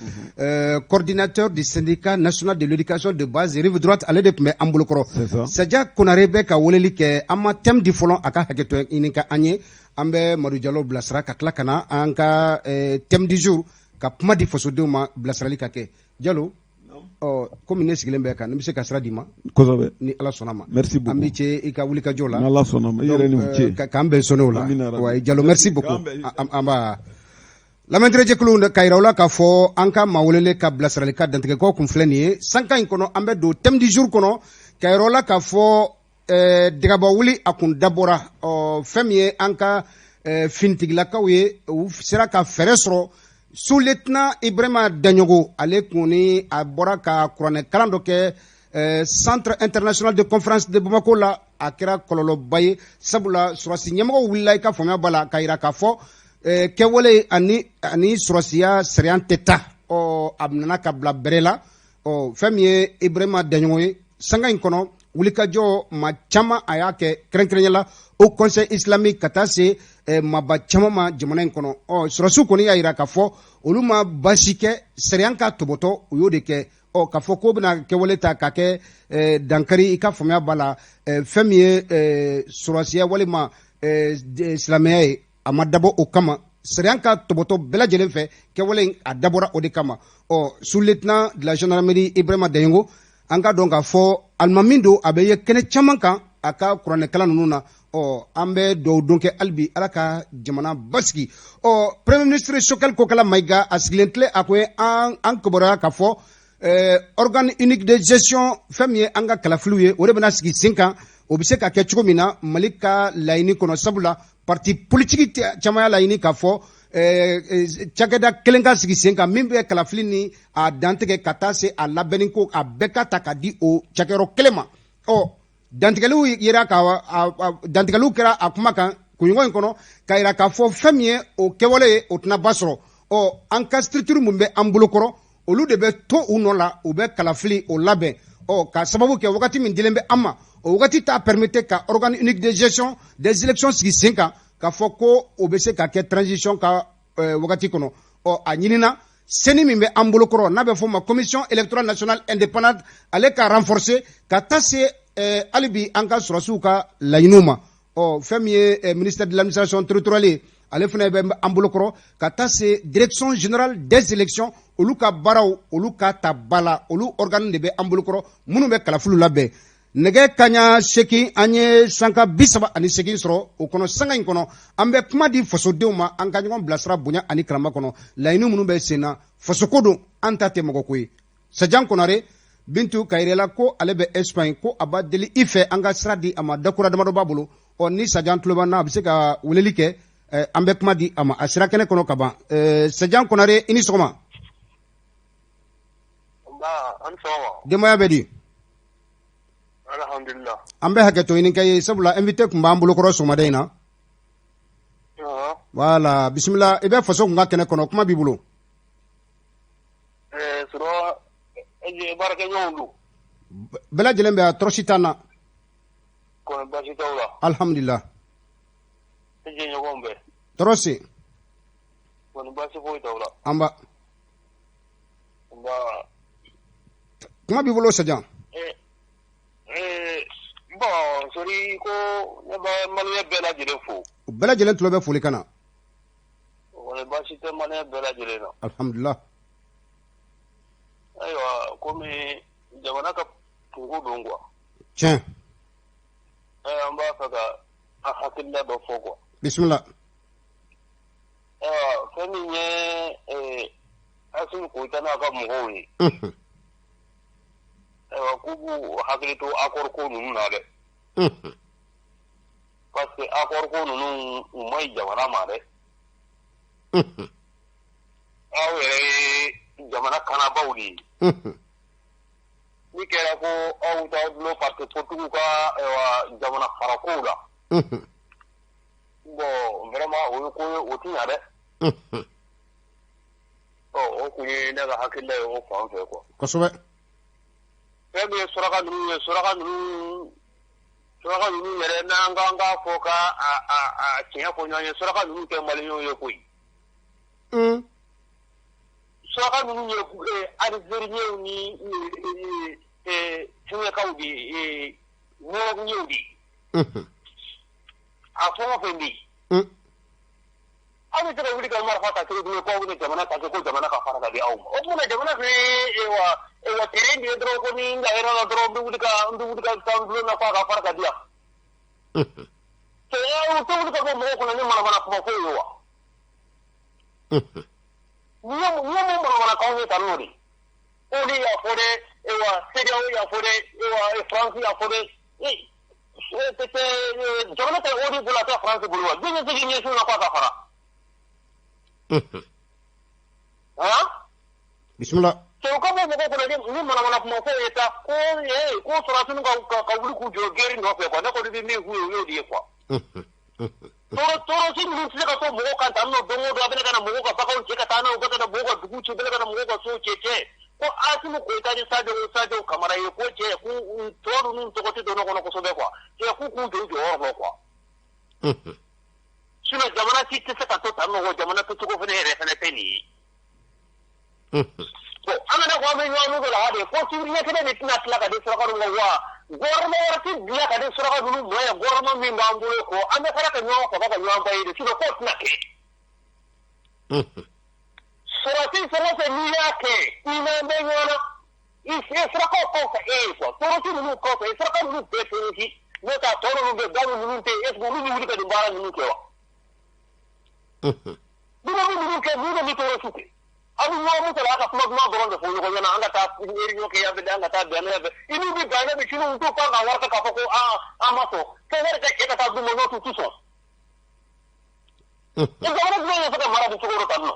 coordinateur du syndicat national de l'éducation de base rive droite, ale de tun bɛ an bolokɔrɔ. Sadia Konare bɛ ka weleli kɛ, an ma thème di fɔlɔ, a ka hakɛto ɲini ka an ye. An bɛ Madu Jalo bilasira ka tila ka na an ka thème du jour, ka kuma di fasodenw ma, bilasirali ka kɛ. Jalo, ɔ, komi ne sigilen bɛ kan, ne bɛ se ka sira d'i ma. Kosɛbɛ. Ni Ala sɔnna ma. Merci beaucoup. An bɛ ce i ka wulikajɔ la. Ni Ala sɔnna ma, i yɛrɛ ni ce. K'an bɛn sɔnni o la. Wa Jalo, merci beaucoup. An b'a lamɛnjɛkulu ka yira u la k'a fɔ an ka maa welelen ka bilasirali ka dantigɛkɔ kun filɛ nin ye. Sanka in kɔnɔ, an bɛ don thème du jour kɔnɔ, ka yira u la k'a fɔ dagaba wuli a kun dabɔra ɔ, fɛn min ye an ka finitigilakaw ye, u sera ka fɛɛrɛ sɔrɔ sous-lieutenant Ibrahima Daɲogo, ale kun ni a bɔra ka kuranɛ kalan dɔ kɛ Centre international de conférence de Bamako la. A kɛra kɔlɔlɔba ye, sabula sɔrɔsi ɲɛmɔgɔw wulila, i ka faamuya b'a la, ka yira k'a fɔ kɛwale ani sɔrɔsiya sariya tɛ taa. Ɔ, a nana ka bila bɛrɛ la. Ɔ, fɛn min ye Ibrahima Daɲɔgɔn ye, sanga in kɔnɔ wulikajɔ ma caman a y'a kɛ, kɛrɛnkɛrɛnya la Haut Conseil islamique ka taa se maaba caman ma jamana in kɔnɔ. Ɔ, sɔrɔsiw kɔni y'a jira k'a fɔ olu ma baasi kɛ, sariya ka tɔbɔtɔ, u y'o de kɛ. Ɔ, k'a fɔ k'o bɛna kɛwale ta ka kɛ dankari, i ka faamuya b'a la, fɛn min ye sɔrɔsiya walima silamɛya ye, a ma dabɔ o kama. Sariya ka tɔbɔtɔ bɛɛ lajɛlen fɛ, kɛwale in a dabɔra o de kama. Ɔ, sous-lieutenant de la gendarmerie Ibrahima Daɲogo, an ka dɔn k'a fɔ alimami don, a bɛ ye kɛnɛ caman kan a ka kuranɛkalan ninnu na. Ɔ, an bɛ dugawu don kɛ hali bi, Ala ka jamana basigi. Ɔ, premier ministre Choguel Kokala Mayiga, a sigilen tile a ko an kibaruya k'a fɔ organe unique de gestion, fɛn min ye an ka kalafiliw ye, o de bɛna sigi sen kan. O bɛ se ka kɛ cogo min na Mali ka laɲini kɔnɔ, sabula parti politique caman y'a laɲini k'a fɔ cakɛda kelen ka sigi sen kan min bɛ kalafili ni a dantigɛ ka taa se a labɛnni ko, a bɛɛ ka ta ka di o cakɛyɔrɔ kelen ma. Ɔ, dantigɛliw yera ka dantigɛliw kɛra a kuma kan kunɲɔgɔn in kɔnɔ, ka yira k'a fɔ fɛn min ye o kɛwale ye, o tɛna ba sɔrɔ. Ɔ, an ka structure mun bɛ an bolo kɔrɔ, olu de bɛ to u nɔ la, u bɛ kalafili o labɛn. Ɔ, ka sababu kɛ wagati min dilen bɛ an ma, o wagati t'a permettre ka organe unique de gestion des élections sigi sen kan, k'a fɔ ko o bɛ se ka kɛ transition ka wagati kɔnɔ. Ɔ, a ɲinina CENI min bɛ an bolo kɔrɔ, n'a bɛ fɔ o ma Commission électorale nationale indépendante, ale ka renforcer ka taa se hali bi an ka sɔrɔsiw ka laɲiniw ma. Ɔ, fɛn min ye ministère de l'Administration territoriale ye, ale fana bɛ an bolo kɔrɔ, ka taa se Direction générale des élections, olu ka baaraw, olu ka ta ba la. Olu organe de bɛ an bolo kɔrɔ minnu bɛ kalafiliw labɛn. Nɛgɛ kaɲa 8, an ye sanka 38 sɔrɔ o kɔnɔ. Sanga in kɔnɔ, an bɛ kuma di fasodenw ma, an ka ɲɔgɔn bilasira bonya ani karama kɔnɔ. Laɲini minnu bɛ sen na, fasoko don, an ta tɛ mɔgɔ ko ye. Sajan Konare Bintu ka yirala ko ale bɛ Espagne, ko a b'a deli i fɛ, an ka sira di a ma, dakura damadɔ b'a bolo. Ɔ, ni Sajan tulo b'an na, a bɛ se ka weleli kɛ, an bɛ kuma di a ma. A sira kɛnɛ kɔnɔ ka ban. Sajan Konare, i ni sɔgɔma. Denbaya bɛ di? An bɛ hakɛto ɲini kɛ ye, sabula invité tun b'an bolokɔrɔ sɔgɔmada in na. Voilà, bisimila, i bɛ Faso kun ka kɛnɛ kɔnɔ, kuma b'i bolo. Baarakɛɲɔgɔnw don? Bɛɛ lajɛlen bɛ yan, tɔɔrɔ si t'an na. Kɔni baasi t'aw la? Alhamdulillah. E jɛɲɔgɔnw bɛɛ? Tɔɔrɔ si. Kɔni baasi foyi t'aw la? An ba. Nba. Kuma b'i bolo, Sajan. Bon, sori ko ne bɛ maliyɛn bɛɛ lajɛlen fo. U bɛɛ lajɛlen tulo bɛ foli kan na. Kɔni baasi tɛ maliyɛn bɛɛ lajɛlen na? Alhamdulillah. Ayiwa, komi jamana ka kunko don quoi. Tiɲɛ. An b'a fɛ ka an hakilina dɔ fɔ quoi. Bisimila. Ayiwa, fɛn min ye Asimi Goyita n'a ka mɔgɔw ye, ayiwa, k'u b'u hakili to accord ko ninnu na dɛ, parce que accord ko ninnu, u ma ɲi jamana ma dɛ. Aw yɛrɛ ye jamana kanabaw de ye. Ni kɛra ko aw t'aw dulon parti politique ka, ayiwa, jamana farakow la, bon, vraiment, o ye ko ye, o ti ɲa dɛ. Ɔ, o kun ye ne ka hakilila ye o fan fɛ quoi. Fɛn min ye suraka ninnu ye, suraka ninnu yɛrɛ, n'an k'an k'a fɔ ka a tiɲɛ fɔ ɲɔgɔn ye, suraka ninnu tɛ maliyɛnw ye koyi. Suraka ninnu ye Algériens ni fɛngɛkaw de ye, Marocains de ye. A fɛn o fɛn bɛ yen, aw bɛ se ka wuli ka marifa ta cogo jumɛn k'aw bɛna jamana ta, ko jamana ka fara ka di aw ma? O tuma na jamana fɛnɛ ye wa terrain de ye dɔrɔn, ko ni n ka yɔrɔ la dɔrɔn, n bɛ wuli ka taa n dulon na k'a ka fara ka di yan. Cɛ, u tɛ wuli ka bɔ mɔgɔw kɔnɔ ni manamana kuma foyi ye wa? N'i ye mun manamanakanw ye tan nɔ de? ONU y'a fɔ dɛ, wa CEDEAO y'a fɔ dɛ, wa France y'a fɔ dɛ. Jamana tɛ ONU bolo, a tɛ France bolo wa? Jɔn bɛ se k'i ɲɛsin o la k'a ka fara? Han? Bisimila. Cɛw ka bɔ mɔgɔw kɔnɔ ni manamana kuma fɔ ye ta ko ko sɔrɔdasiw ka wuli k'u jɔ guerre nɔfɛ quoi. Ne kɔni bɛ min f'u ye, o y'o de ye quoi. Tɔɔrɔsi ninnu tɛ se ka to mɔgɔw kan tan nɔ don o don. A bɛ ka na mɔgɔw ka baganw cɛ ka taa n'a ye, u bɛ ka na mɔgɔw ka dugu ci, u bɛ ka na mɔgɔw ka sow cɛ. Cɛ, Ko Asimi Goyita ni Sadio Kamara ye, ko cɛ, k'u tɔ ninnu tɔgɔ tɛ don ne kɔnɔ kosɛbɛ quoi. Cɛ, k'u k'u jɔ u jɔyɔrɔ la quoi. Sinon jamana si tɛ se ka to tan nɔ, jamana to cogo fana yɛrɛ fana tɛ nin ye. Bon, an kana ko an bɛ ɲɔgɔn muso la de, ko sibiri ɲɛ kelen de tɛna tila ka di suraka ninnu ma wa gouvernement wɛrɛ tɛ bila ka di suraka ninnu ma yan, gouvernement min b'an bolo ko an bɛ fara ka ɲɔgɔn faga ka ɲɔgɔn ba ye de, sinon k'o tɛna kɛ. Sɔrɔsi fɛn o fɛn n'i y'a kɛ, i n'an bɛ ɲɔgɔn na, i surakaw ka fisa e ye quoi, tɔɔrɔsi ninnu ka fisa suraka ninnu bɛɛ tɔɔrɔsi, n'o tɛ a tɔ ninnu bɛɛ gamu ninnu tɛ yen, est ce que olu bɛ wuli ka nin baara ninnu kɛ wa? Minnu bɛ ninnu kɛ, minnu bɛ tɔɔrɔsi kɛ, aw bɛ ɲɔgɔn muso la, a ka kuma duman dɔrɔn de fɔ ɲɔgɔn ɲɛna, an ka taa réunion kɛ yan fɛ, an ka taa bɛn yan fɛ, i n'u bɛ bɛn ne bɛ sini u t'u pan ka wari ta k'a fɔ ko aa an ma sɔn, fo wari ka cɛ ka taa d'u ma, n'o t'u tɛ sɔn. Jamana jumɛn bɛ se ka mara nin cogo rɔ tan nɔ?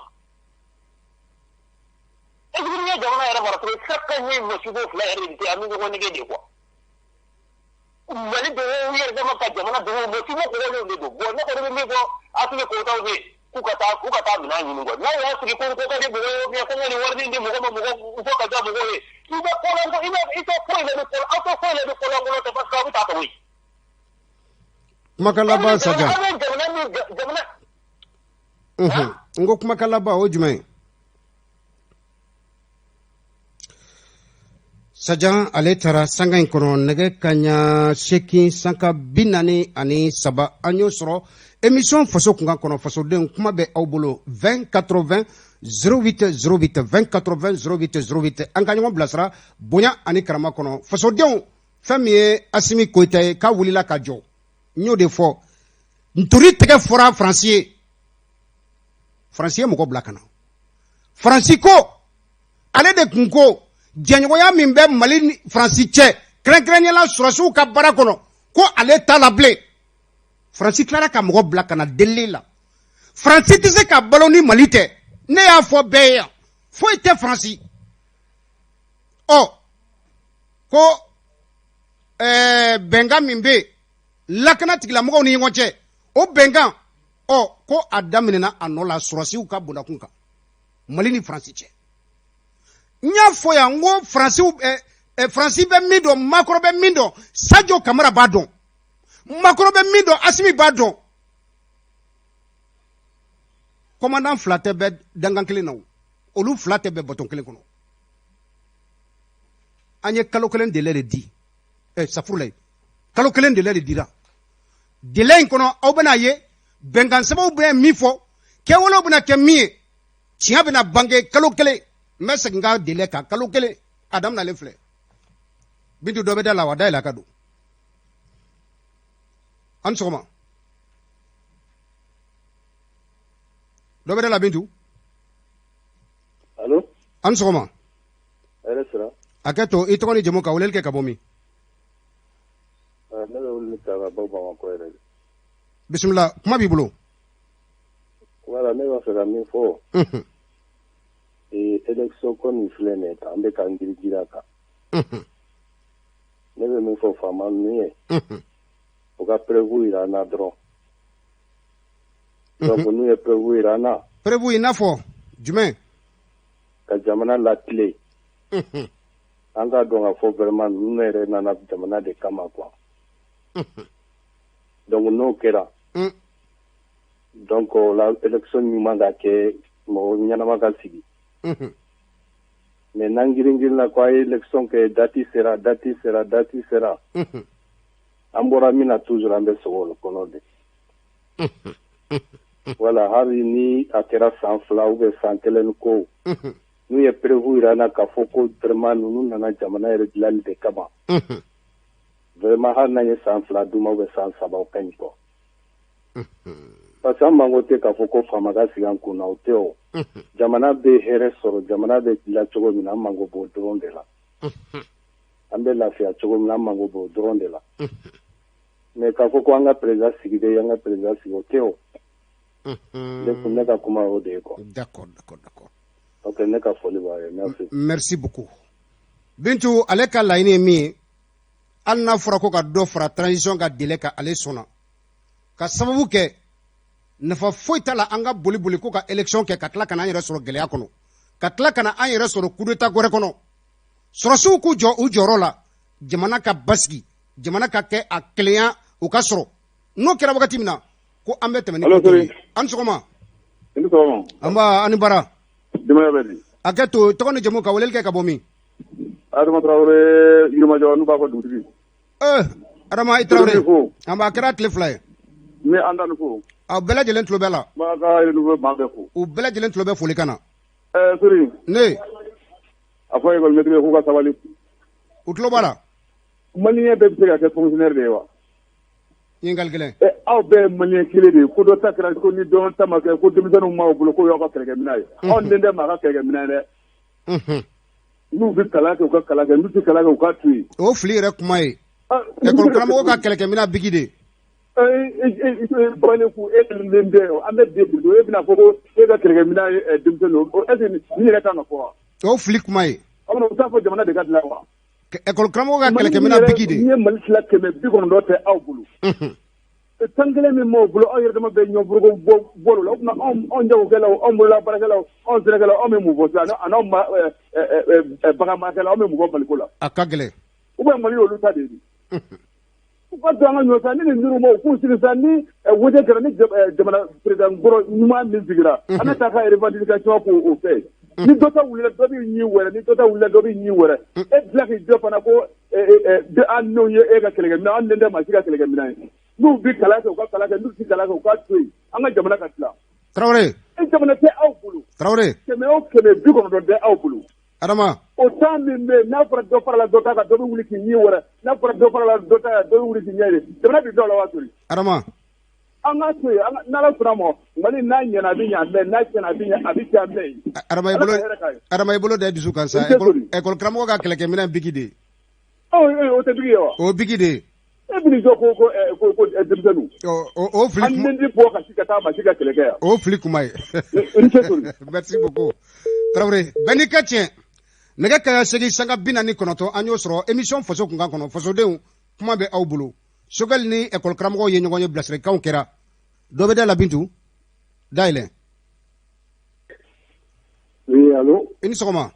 Est ce que n'i ye jamana yɛrɛ mara cogo, chaque ɲɛ masibo fila yɛrɛ de tɛ, an bɛ ɲɔgɔn nɛgɛ de quoi. Mali dogo u yɛrɛ dama ka jamana dogo, masibo kɔgɔlenw de don. Bon, ne kɔni bɛ min fɔ Asimi Goyitaw ye, k'u ka taa minɛn ɲini quoi. N'aw y'a sigi ko ko ka di mɔgɔ ye, ou bien ko n ka nin wari di mɔgɔ ma, mɔgɔ fo ka diya mɔgɔw ye, i bɛ kolanko i bɛ i tɛ foyi la ni ko aw tɛ foyi la ni kolankolon tɛ, parce que aw bɛ taa ka bɔ yen. Kumakan laban, Sajan. Aw bɛ jamana min jamana. N ko kumakan laban, o jumɛn ye? Sajan ale taara sanga in kɔnɔ, nɛgɛ kaɲa 8:43, an y'o sɔrɔ émission Faso Kunkan kɔnɔ. Fasodenw, kuma bɛ aw bolo, 20 80 08 08, 20 80 08 08, an ka ɲɔgɔn bilasira bonya ani karama kɔnɔ. Fasodenw, fɛn min ye Asimi Goyita ye k'a wulila ka jɔ, n y'o de fɔ, ntori tɛgɛ fɔra Faransi ye, Faransi ye mɔgɔ bila ka na. Faransi ko ale de kun ko jɛɲɔgɔnya min bɛ Mali ni Faransi cɛ, kɛrɛnkɛrɛnnenya la sɔrɔsiw ka baara kɔnɔ, ko ale t'a la bilen. Faransi tilara ka mɔgɔ bila ka na delili la. Faransi tɛ se ka balo ni Mali tɛ, ne y'a fɔ bɛɛ ye yan, foyi tɛ Faransi. Ɔ ko bɛnkan min bɛ yen lakana tigilamɔgɔw ni ɲɔgɔn cɛ, o bɛnkan, ɔ ko a daminɛna a nɔ la sɔrɔsiw ka bondakun kan Mali ni Faransi cɛ. N y'a fɔ yan n ko Faransiw Faransi bɛ min dɔn, Macron bɛ min dɔn, Sadio Kamara b'a dɔn, Macron bɛ min dɔn, Asimi b'a dɔn. Commandant fila tɛ bɛ dankan kelen na, o olu fila tɛ bɛn bateau kelen kɔnɔ. An ye kalo kelen délai de di, safurulayi, kalo kelen délai de dira. Délai in kɔnɔ, aw bɛna ye bɛnkan sɛbɛnw bɛna min fɔ, kɛwalew bɛna kɛ min ye, tiɲɛ bɛna bange kalo kelen. N bɛ segin ka délai kan, kalo kelen a daminɛlen filɛ. Bintu, dɔ bɛ da la wa? Dayɛlɛ a ka don. An ni sɔgɔma. Dɔ bɛ da la, Bintu. Allo. An ni sɔgɔma. Hɛrɛ sira. A kɛ to, i tɔgɔ ni jamu, ka weleli kɛ ka bɔ min? Ne bɛ weleli kɛ ka bɔ Bamakɔ yɛrɛ de. Bisimila, kuma b'i bolo. Voilà, ne b'a fɛ ka min fɔ. Élection ko min filɛ nin ye, an bɛ k'an girin a kan. Ne bɛ min fɔ faama ninnu ye, u ka preuve yira an na dɔrɔn. Donc n'u ye preuve yira an na. Preuve i n'a fɔ jumɛn? Ka jamana latilen. An k'a dɔn k'a fɔ vraiment ninnu yɛrɛ nana jamana de kama quoi. Donc n'o kɛra. Donc o la, élection ɲuman ka kɛ, mɔgɔ ɲɛnama ka sigi. Mais n'an girin girinna ko a ye élection kɛ, date sera, date sera, date sera. An bɔra min na toujours, an bɛ sɔgɔ o kɔnɔ de. Voilà, hali ni a kɛra san 2 ou bien san kelen ko, n'u ye preuve yira an na k'a fɔ ko vraiment ninnu nana jamana yɛrɛ dilanli de kama. Vraiment, hali n'an ye san 2 d'u ma ou bien san 3, o ka ɲi quoi. Parce que an manko tɛ k'a fɔ ko faama ka sigi an kun na, o tɛ o. Jamana bɛ hɛrɛ sɔrɔ, jamana bɛ dilan cogo min na, an manko b'o dɔrɔn de la. An bɛ lafiya cogo min na, an manko b'o dɔrɔn de la. Mais k'a fɔ ko an ka président sigi de, an ka président sigi, o tɛ o. Ne ka kuma o de ye quoi. D'accord. Ok, ne ka foli b'a ye, merci. Merci beaucoup. Bintu, ale ka laɲini ye min ye, hali n'a fɔra ko ka dɔ fara transition ka délai kan, ale sɔnna. Ka sababu kɛ nafa foyi t'a la an ka boli boli ko ka élection kɛ ka tila ka n'an yɛrɛ sɔrɔ gɛlɛya kɔnɔ. Ka tila ka na an yɛrɛ sɔrɔ coup d'état wɛrɛ kɔnɔ. Sɔrɔsiw k'u jɔ u jɔyɔrɔ la, jamana ka basigi, jamana ka kɛ a kelenya, o ka sɔrɔ. N'o kɛra wagati min na, ko an bɛ tɛmɛ ni ko ye. An ni sɔgɔma. I ni sɔgɔma. Nba, an ni baara. Denbaya bɛ di? A kɛ to, tɔgɔ ni jamu, ka weleli kɛ ka bɔ min? Adama Tarawele, Yirimajɔ, n'u b'a fɔ dugutigi. Ee Adama, i Tarawele, an b'a kɛra tile 2 ye. N bɛ an da ni fo. Aw bɛɛ lajɛlen tulo bɛ la. N b'a ka renouveau maa bɛɛ fo. U bɛɛ lajɛlen tulo bɛ foli kan na. Ɛɛ Sori. Ne. A fɔ école maître k'u ka sabali. U tulo b'a la. Malien bɛɛ bɛ se ka kɛ fonctionnaire de ye wa? Ɲininkali gɛlɛn. Ɛ, aw bɛɛ ye malien kelen de ye, ko dɔ ta kɛra ko ni dɔ ta ma kɛ ko denmisɛnninw m'aw bolo k'o y'aw ka kɛlɛkɛminɛn ye. Aw den tɛ maa ka kɛlɛkɛminɛn ye dɛ. N'u bɛ kalan kɛ, u ka kalan kɛ, n'u tɛ kalan kɛ, u ka to yen. O fili yɛrɛ kuma ye. École karamɔgɔ ka kɛlɛkɛminɛn biki de. Baliku, e den tɛ, an bɛ den e bɛna fɔ ko e ka kɛlɛkɛminɛn ye denmisɛnnin, est ce que nin yɛrɛ kan ka fɔ wa? O fili kuma ye. O t'a fɔ jamana de ka dilan wa? École karamɔgɔ ka kɛlɛkɛminɛn biki de. N'i ye Mali tila 190 tɛ aw bolo. 11 min b'aw bolo, aw yɛrɛ dama bɛ ɲɔgɔn foroko bɔ la. O tuma anw jagokɛlaw, anw bolola baarakɛlaw, anw sɛnɛkɛlaw, anw bɛ mun fɔ sisan? An'aw bagan marakɛlaw, anw bɛ mun fɔ Maliko la? A ka gɛlɛn. Ou bien Mali y'olu ta de ye. U ka to an ka ɲɔ sa ni nin duuru ma, u k'u sigi sa ni wote kɛra, ni jamana président kɔrɔ ɲuman min sigira, an bɛ taa ka revendication k'o fɛ. Ni dɔ ta wulila, dɔ b'i ɲi wɛrɛ, ni dɔ ta wulila, dɔ b'i ɲi wɛrɛ. E tila k'i jɔ fana ko an n'o ye e ka kɛlɛkɛminɛn, an den tɛ maa si ka kɛlɛkɛminɛn ye. N'u bɛ kalan kɛ, u ka kalan kɛ, n'u tɛ kalan kɛ, u ka to yen, an ka jamana ka dilan. Tarawele. E, jamana tɛ aw bolo. Tarawele. 100 o 190 tɛ aw bolo. Adama. O temps min bɛ yen, n'a fɔra dɔ farala dɔ ta kan, dɔ bɛ wuli k'i ɲi wɛrɛ. N'a fɔra dɔ farala dɔ ta kan, dɔ bɛ wuli k'i ɲɛ ye. Jamana bɛ dɔw la wa tori. Adama. An ka to yen, n'Ala sɔnna ma, Mali n'a ɲɛna, a bɛ ɲɛ an bɛɛ, n'a tiɲɛna, a bɛ ɲɛ, a bɛ tiɲɛ an bɛɛ ye. Adama, i bolo, Adama, i bolo da dusu kan sa. École karamɔgɔ ka kɛlɛkɛminɛn biki de. O tɛ biki ye wa? O biki de ye. E bɛ jɔ ko denmisɛnninw. O fili. An den bɔ ka si ka taa maa si ka kɛlɛ kɛ yan. O fili kuma ye. I ni ce Tori. Merci beaucoup Tarawele, bɛɛ n'i ka tiɲɛ. Nɛgɛ kaɲa 8 sanga 49, an y'o sɔrɔ émission Faso Kunkan kɔnɔ. Fasodenw, kuma bɛ aw bolo. Choguel ni école karamɔgɔw ye ɲɔgɔn ye, bilasiralikanw kɛra. Dɔ bɛ da la, Bintu dayɛlɛ. Oui, allô? I ni sɔgɔma.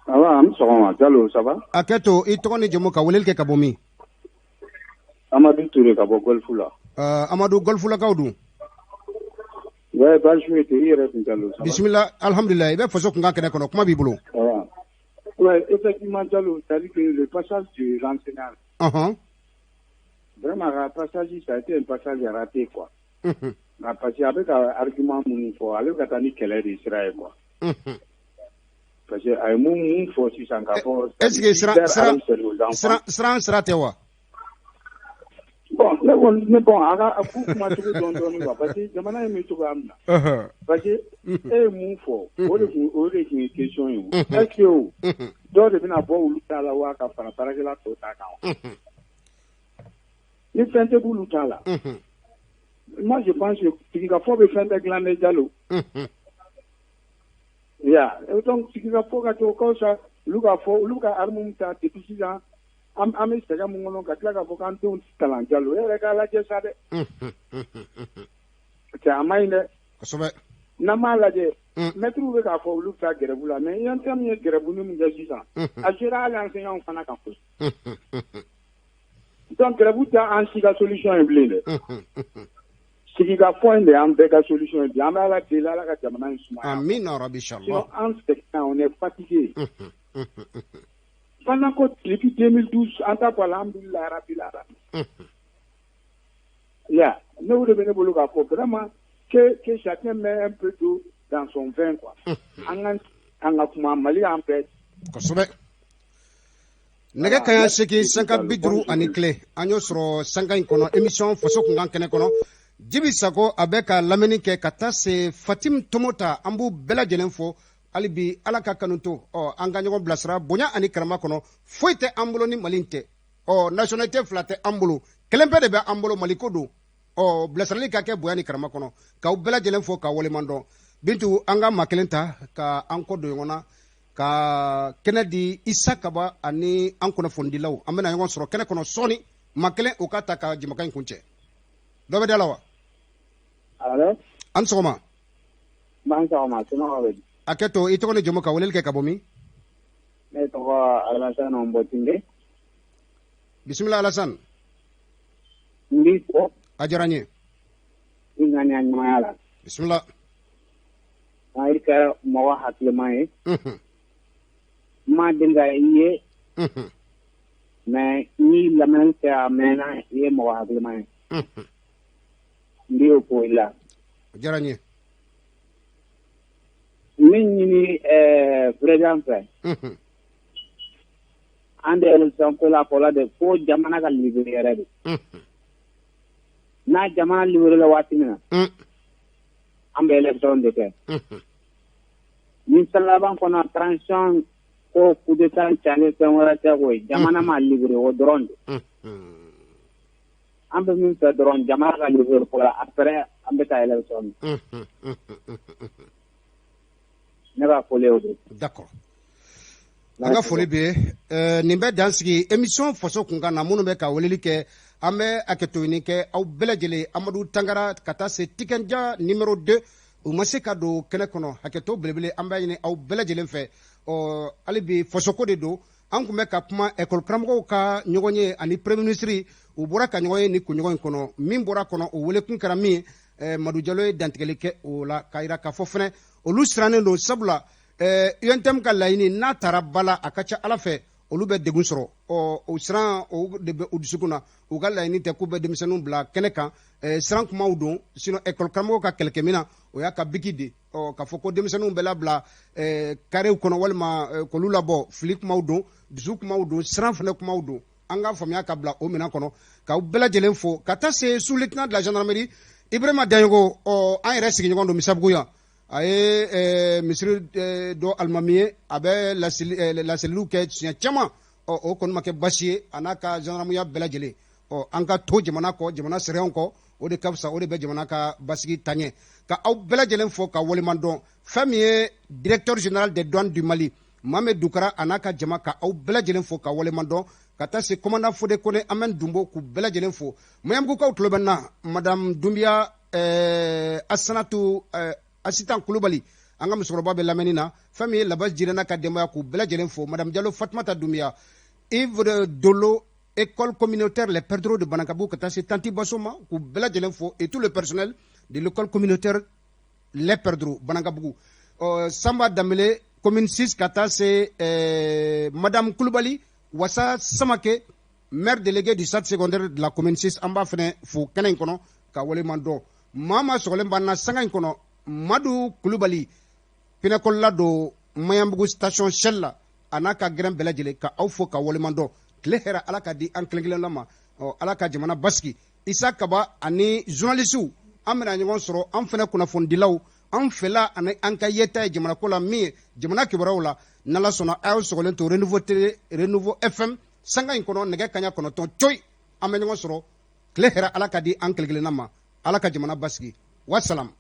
Ça va, an sɔgɔma. Jalo, ça va? A kɛ to, i tɔgɔ ni jamu, ka weleli kɛ ka bɔ min? Amadu Ture ka bɔ Golf la. Amadu, Golfulakaw dun? Ouais, baasi foyi tɛ, i yɛrɛ dun Jalo, ça va? Bisimila, alhamdulilah, i bɛ Faso Kunkan kɛnɛ kɔnɔ, kuma b'i bolo. Ça va. Ouais, effectivement, Jalo, c'est-à-dire que le passage de l'enseignant, vraiment, le passage, ça a été un passage raté, quoi. Parce que a bɛ ka argument minnu fɔ, ale bɛ ka taa ni kɛlɛ de sira ye, quoi. Parce que a ye mun fɔ sisan k'a fɔ. Est ce que sira sira sira sira tɛ wa? Bon, ne kɔni ne, bon, a ka a k'u kuma cogo dɔn dɔɔni, quoi, parce que jamana in bɛ cogoya min na. Parce que e ye mun fɔ, o de tun ye question ye o. Est ce que o dɔw de bɛna bɔ olu ta la wa, ka fara baarakɛla tɔw ta kan wa? Ni fɛn tɛ b'olu ta la. Moi, je pense que sigikafɔ bɛ fɛn bɛɛ dilan dɛ, Jalo. Ya, donc sigikafɔ ka kɛ, o ka fisa olu k'a fɔ olu ka arme ta depuis sisan, an bɛ sɛgɛn mun kɔnɔ, ka tila k'a fɔ k'an denw kalan. Jalo, e yɛrɛ k'a lajɛ sa dɛ. Cɛ, a ma ɲi dɛ. Kosɛbɛ. N'an m'a lajɛ, mɛtiriw bɛ k'a fɔ olu bɛ taa grève la, mais UNTM ye grève min kɛ sisan, a sera hali enseignants fana kan koyi. Donc grève tɛ an si ka solution ye bilen dɛ. Sigikafɔ in de y'an bɛɛ ka solution ye bi. An bɛ Ala deli, Ala ka jamana in sumaya. Amina rabi, inchallah. Sinon an sɛgɛnna, on est fatigué. Pendant que depuis 2012, an t'a fɔ alhamdulilahi rabil alamin. Ya, ne o de bɛ ne bolo k'a fɔ, vraiment, que chacun met un peu d'eau dans son vin, quoi. An ka kuma, Mali y'an bɛɛ. Kosɛbɛ. Nɛgɛ kaɲa 8 sanga 51, an y'o sɔrɔ sanga in kɔnɔ, émission Faso Kunkan kɛnɛ kɔnɔ. Jibi Sako, a bɛ ka lamɛnni kɛ, ka taa se Fatim Tomota, an b'u bɛɛ lajɛlen fo hali bi. Ala ka kanu to ɔ, an ka ɲɔgɔn bilasira bonya ani karama kɔnɔ. Foyi tɛ an bolo ni Mali tɛ. Ɔ, nationalité fila tɛ an bolo, kelen bɛɛ de bɛ an bolo, Maliko don. Ɔ, bilasirali ka kɛ bonya ni karama kɔnɔ. K'aw bɛɛ lajɛlen fo ka waleɲuman dɔn. Bintu, an ka maa kelen ta ka an kɔ don ɲɔgɔn na, ka kɛnɛ di Isa Kaba ani an kunnafonidilaw. An bɛna ɲɔgɔn sɔrɔ kɛnɛ kɔnɔ sɔɔni. Maa kelen, o ka ta ka jamakan in kun cɛ. Dɔ bɛ da la wa? Allo? An sɔgɔma. B'an sɔgɔma, somɔgɔw bɛ di? Hakɛ to, i tɔgɔ ni jamu, ka weleli kɛ ka bɔ min? Ne tɔgɔ Alassane Nbɔtinde. Bisimila, Alassane. N b'i fo. A diyara n ye. I ŋaniya ɲumanya la. Bisimila. I kɛra mɔgɔ hakilima ye. N ma deli ka i ye, mais n y'i lamɛnni kɛ a mɛnna, i ye mɔgɔ hakilima ye. N b'o fo i la. A diyara n ye. Min ɲini président fɛ, an tɛ élection ko la fɔlɔ de, fo jamana ka libéré yɛrɛ de. N'a jamana libéré la waati min na, an bɛ élection de kɛ. Ni laban kɔnɔ, transition ko coup d'état calen, fɛn wɛrɛ tɛ koyi, jamana ma libéré, o dɔrɔn de. An bɛ min fɛ dɔrɔn, jamana ka libéré fɔlɔ, après an bɛ taa élection. Ne ka foli o de. D'accord, an ka foli bɛ nin bɛ dan sigi émission Faso Kunkan na. Minnu bɛ ka weleli kɛ, an bɛ hakɛto ɲini kɛ aw bɛɛ lajɛlen. Amadu Tangara ka taa se Tikenja numéro 2, u ma se ka don kɛnɛ kɔnɔ, hakɛto belebele an b'a ɲini aw bɛɛ lajɛlen fɛ. Ɔ, hali bi fasoko de don. An tun bɛ ka kuma école karamɔgɔw ka ɲɔgɔn ye ani premier ministre. U bɔra ka ɲɔgɔn ye ni kunɲɔgɔn in kɔnɔ. Min bɔra kɔnɔ, o welekun kɛra min ye, Madu Jalo ye dantigɛli kɛ o la k'a jira k'a fɔ fɛnɛ olu sirannen don, sabula UNTM ka laɲini n'a taara ba la, a ka ca ala fɛ olu bɛ degun sɔrɔ. Ɔ, o siran o de bɛ u dusukun na. U ka laɲini tɛ k'u bɛ denmisɛnninw bila kɛnɛ kan, siran kumaw don. Sinon école karamɔgɔw ka kɛlɛkɛminɛn, o y'a ka biki de. Ɔ, k'a fɔ ko denmisɛnninw bɛ labila karew kɔnɔ walima k'olu labɔ, fili kumaw don, dusu kumaw don, siran fana kumaw don. An ka faamuya ka bila o minɛn kɔnɔ. K'aw bɛɛ lajɛlen fo ka taa se sous-lieutenant de la gendarmerie Ibrahima Daɲogo. Ɔ, an yɛrɛ sigiɲɔgɔn don Misabugu yan. A ye misiri dɔ alimami ye, a bɛ laseliw kɛ siɲɛ caman. Ɔ, o kɔni ma kɛ basi ye, a n'a ka gendarmeya bɛɛ lajɛlen. Ɔ, an ka to jamana kɔ, jamana sariyaw kɔ, o de ka fisa, o de bɛ jamana ka basigi taɲɛ. Ka aw bɛɛ lajɛlen fo ka waleɲuman dɔn. Fɛn min ye directeur général des douanes du Mali, Mohamed Dukara, a n'a ka jama, ka aw bɛɛ lajɛlen fo ka waleɲuman dɔn, ka taa se commandant Fode Kone, Amɛn Dunbo, k'u bɛɛ lajɛlen fo. Maɲanbugukaw tulo bɛ n na, madame Dunbiya Asanatu Asitan Kulubali, an ka musokɔrɔba bɛ lamɛnni na. Fɛn min ye Labasi Jirena ka denbaya, k'u bɛɛ lajɛlen fo. Madame Jalo Fatumata Dunbiya, Yves Dolo, école communautaire Les Perdreaux de Banankabugu, ka taa se Tanti Baso ma, k'u bɛɛ lajɛlen fo, et tout le personnel de l'école communautaire Les Perdreaux Banankabugu. Samba Danbele, commune 6, ka taa se madame Kulubali Wasa Samake, maire délégué du centre secondaire de la commune 6, an b'a fɛnɛ fo kɛnɛ in kɔnɔ ka waleɲuman dɔn. Maa maa sɔgɔlen b'an na sanga in kɔnɔ, Madu Kulubali, pinɛkɔlila don Maɲanbugu station Shell la, a n'a ka gɛrɛn bɛɛ lajɛlen, ka aw fo ka waleɲuman dɔn. Tile hɛrɛ Ala ka di an kelen kelenna ma. Ɔ, Ala ka jamana basigi. Isa Kaba ani journalistew, an bɛna ɲɔgɔn sɔrɔ. An fɛnɛ kunnafonidilaw, an fɛla ani an ka yeta ye jamana ko la, min ye jamana kibaruyaw la, n'Ala sɔnna, a y'aw sɔgɔlen to Renouveau Télé, Renouveau FM, sanga in kɔnɔ, nɛgɛ kaɲa 9 coyi, an bɛ ɲɔgɔn sɔrɔ. Tile hɛrɛ Ala ka di an kelen kelenna ma. Ala ka jamana basigi. Wasalam.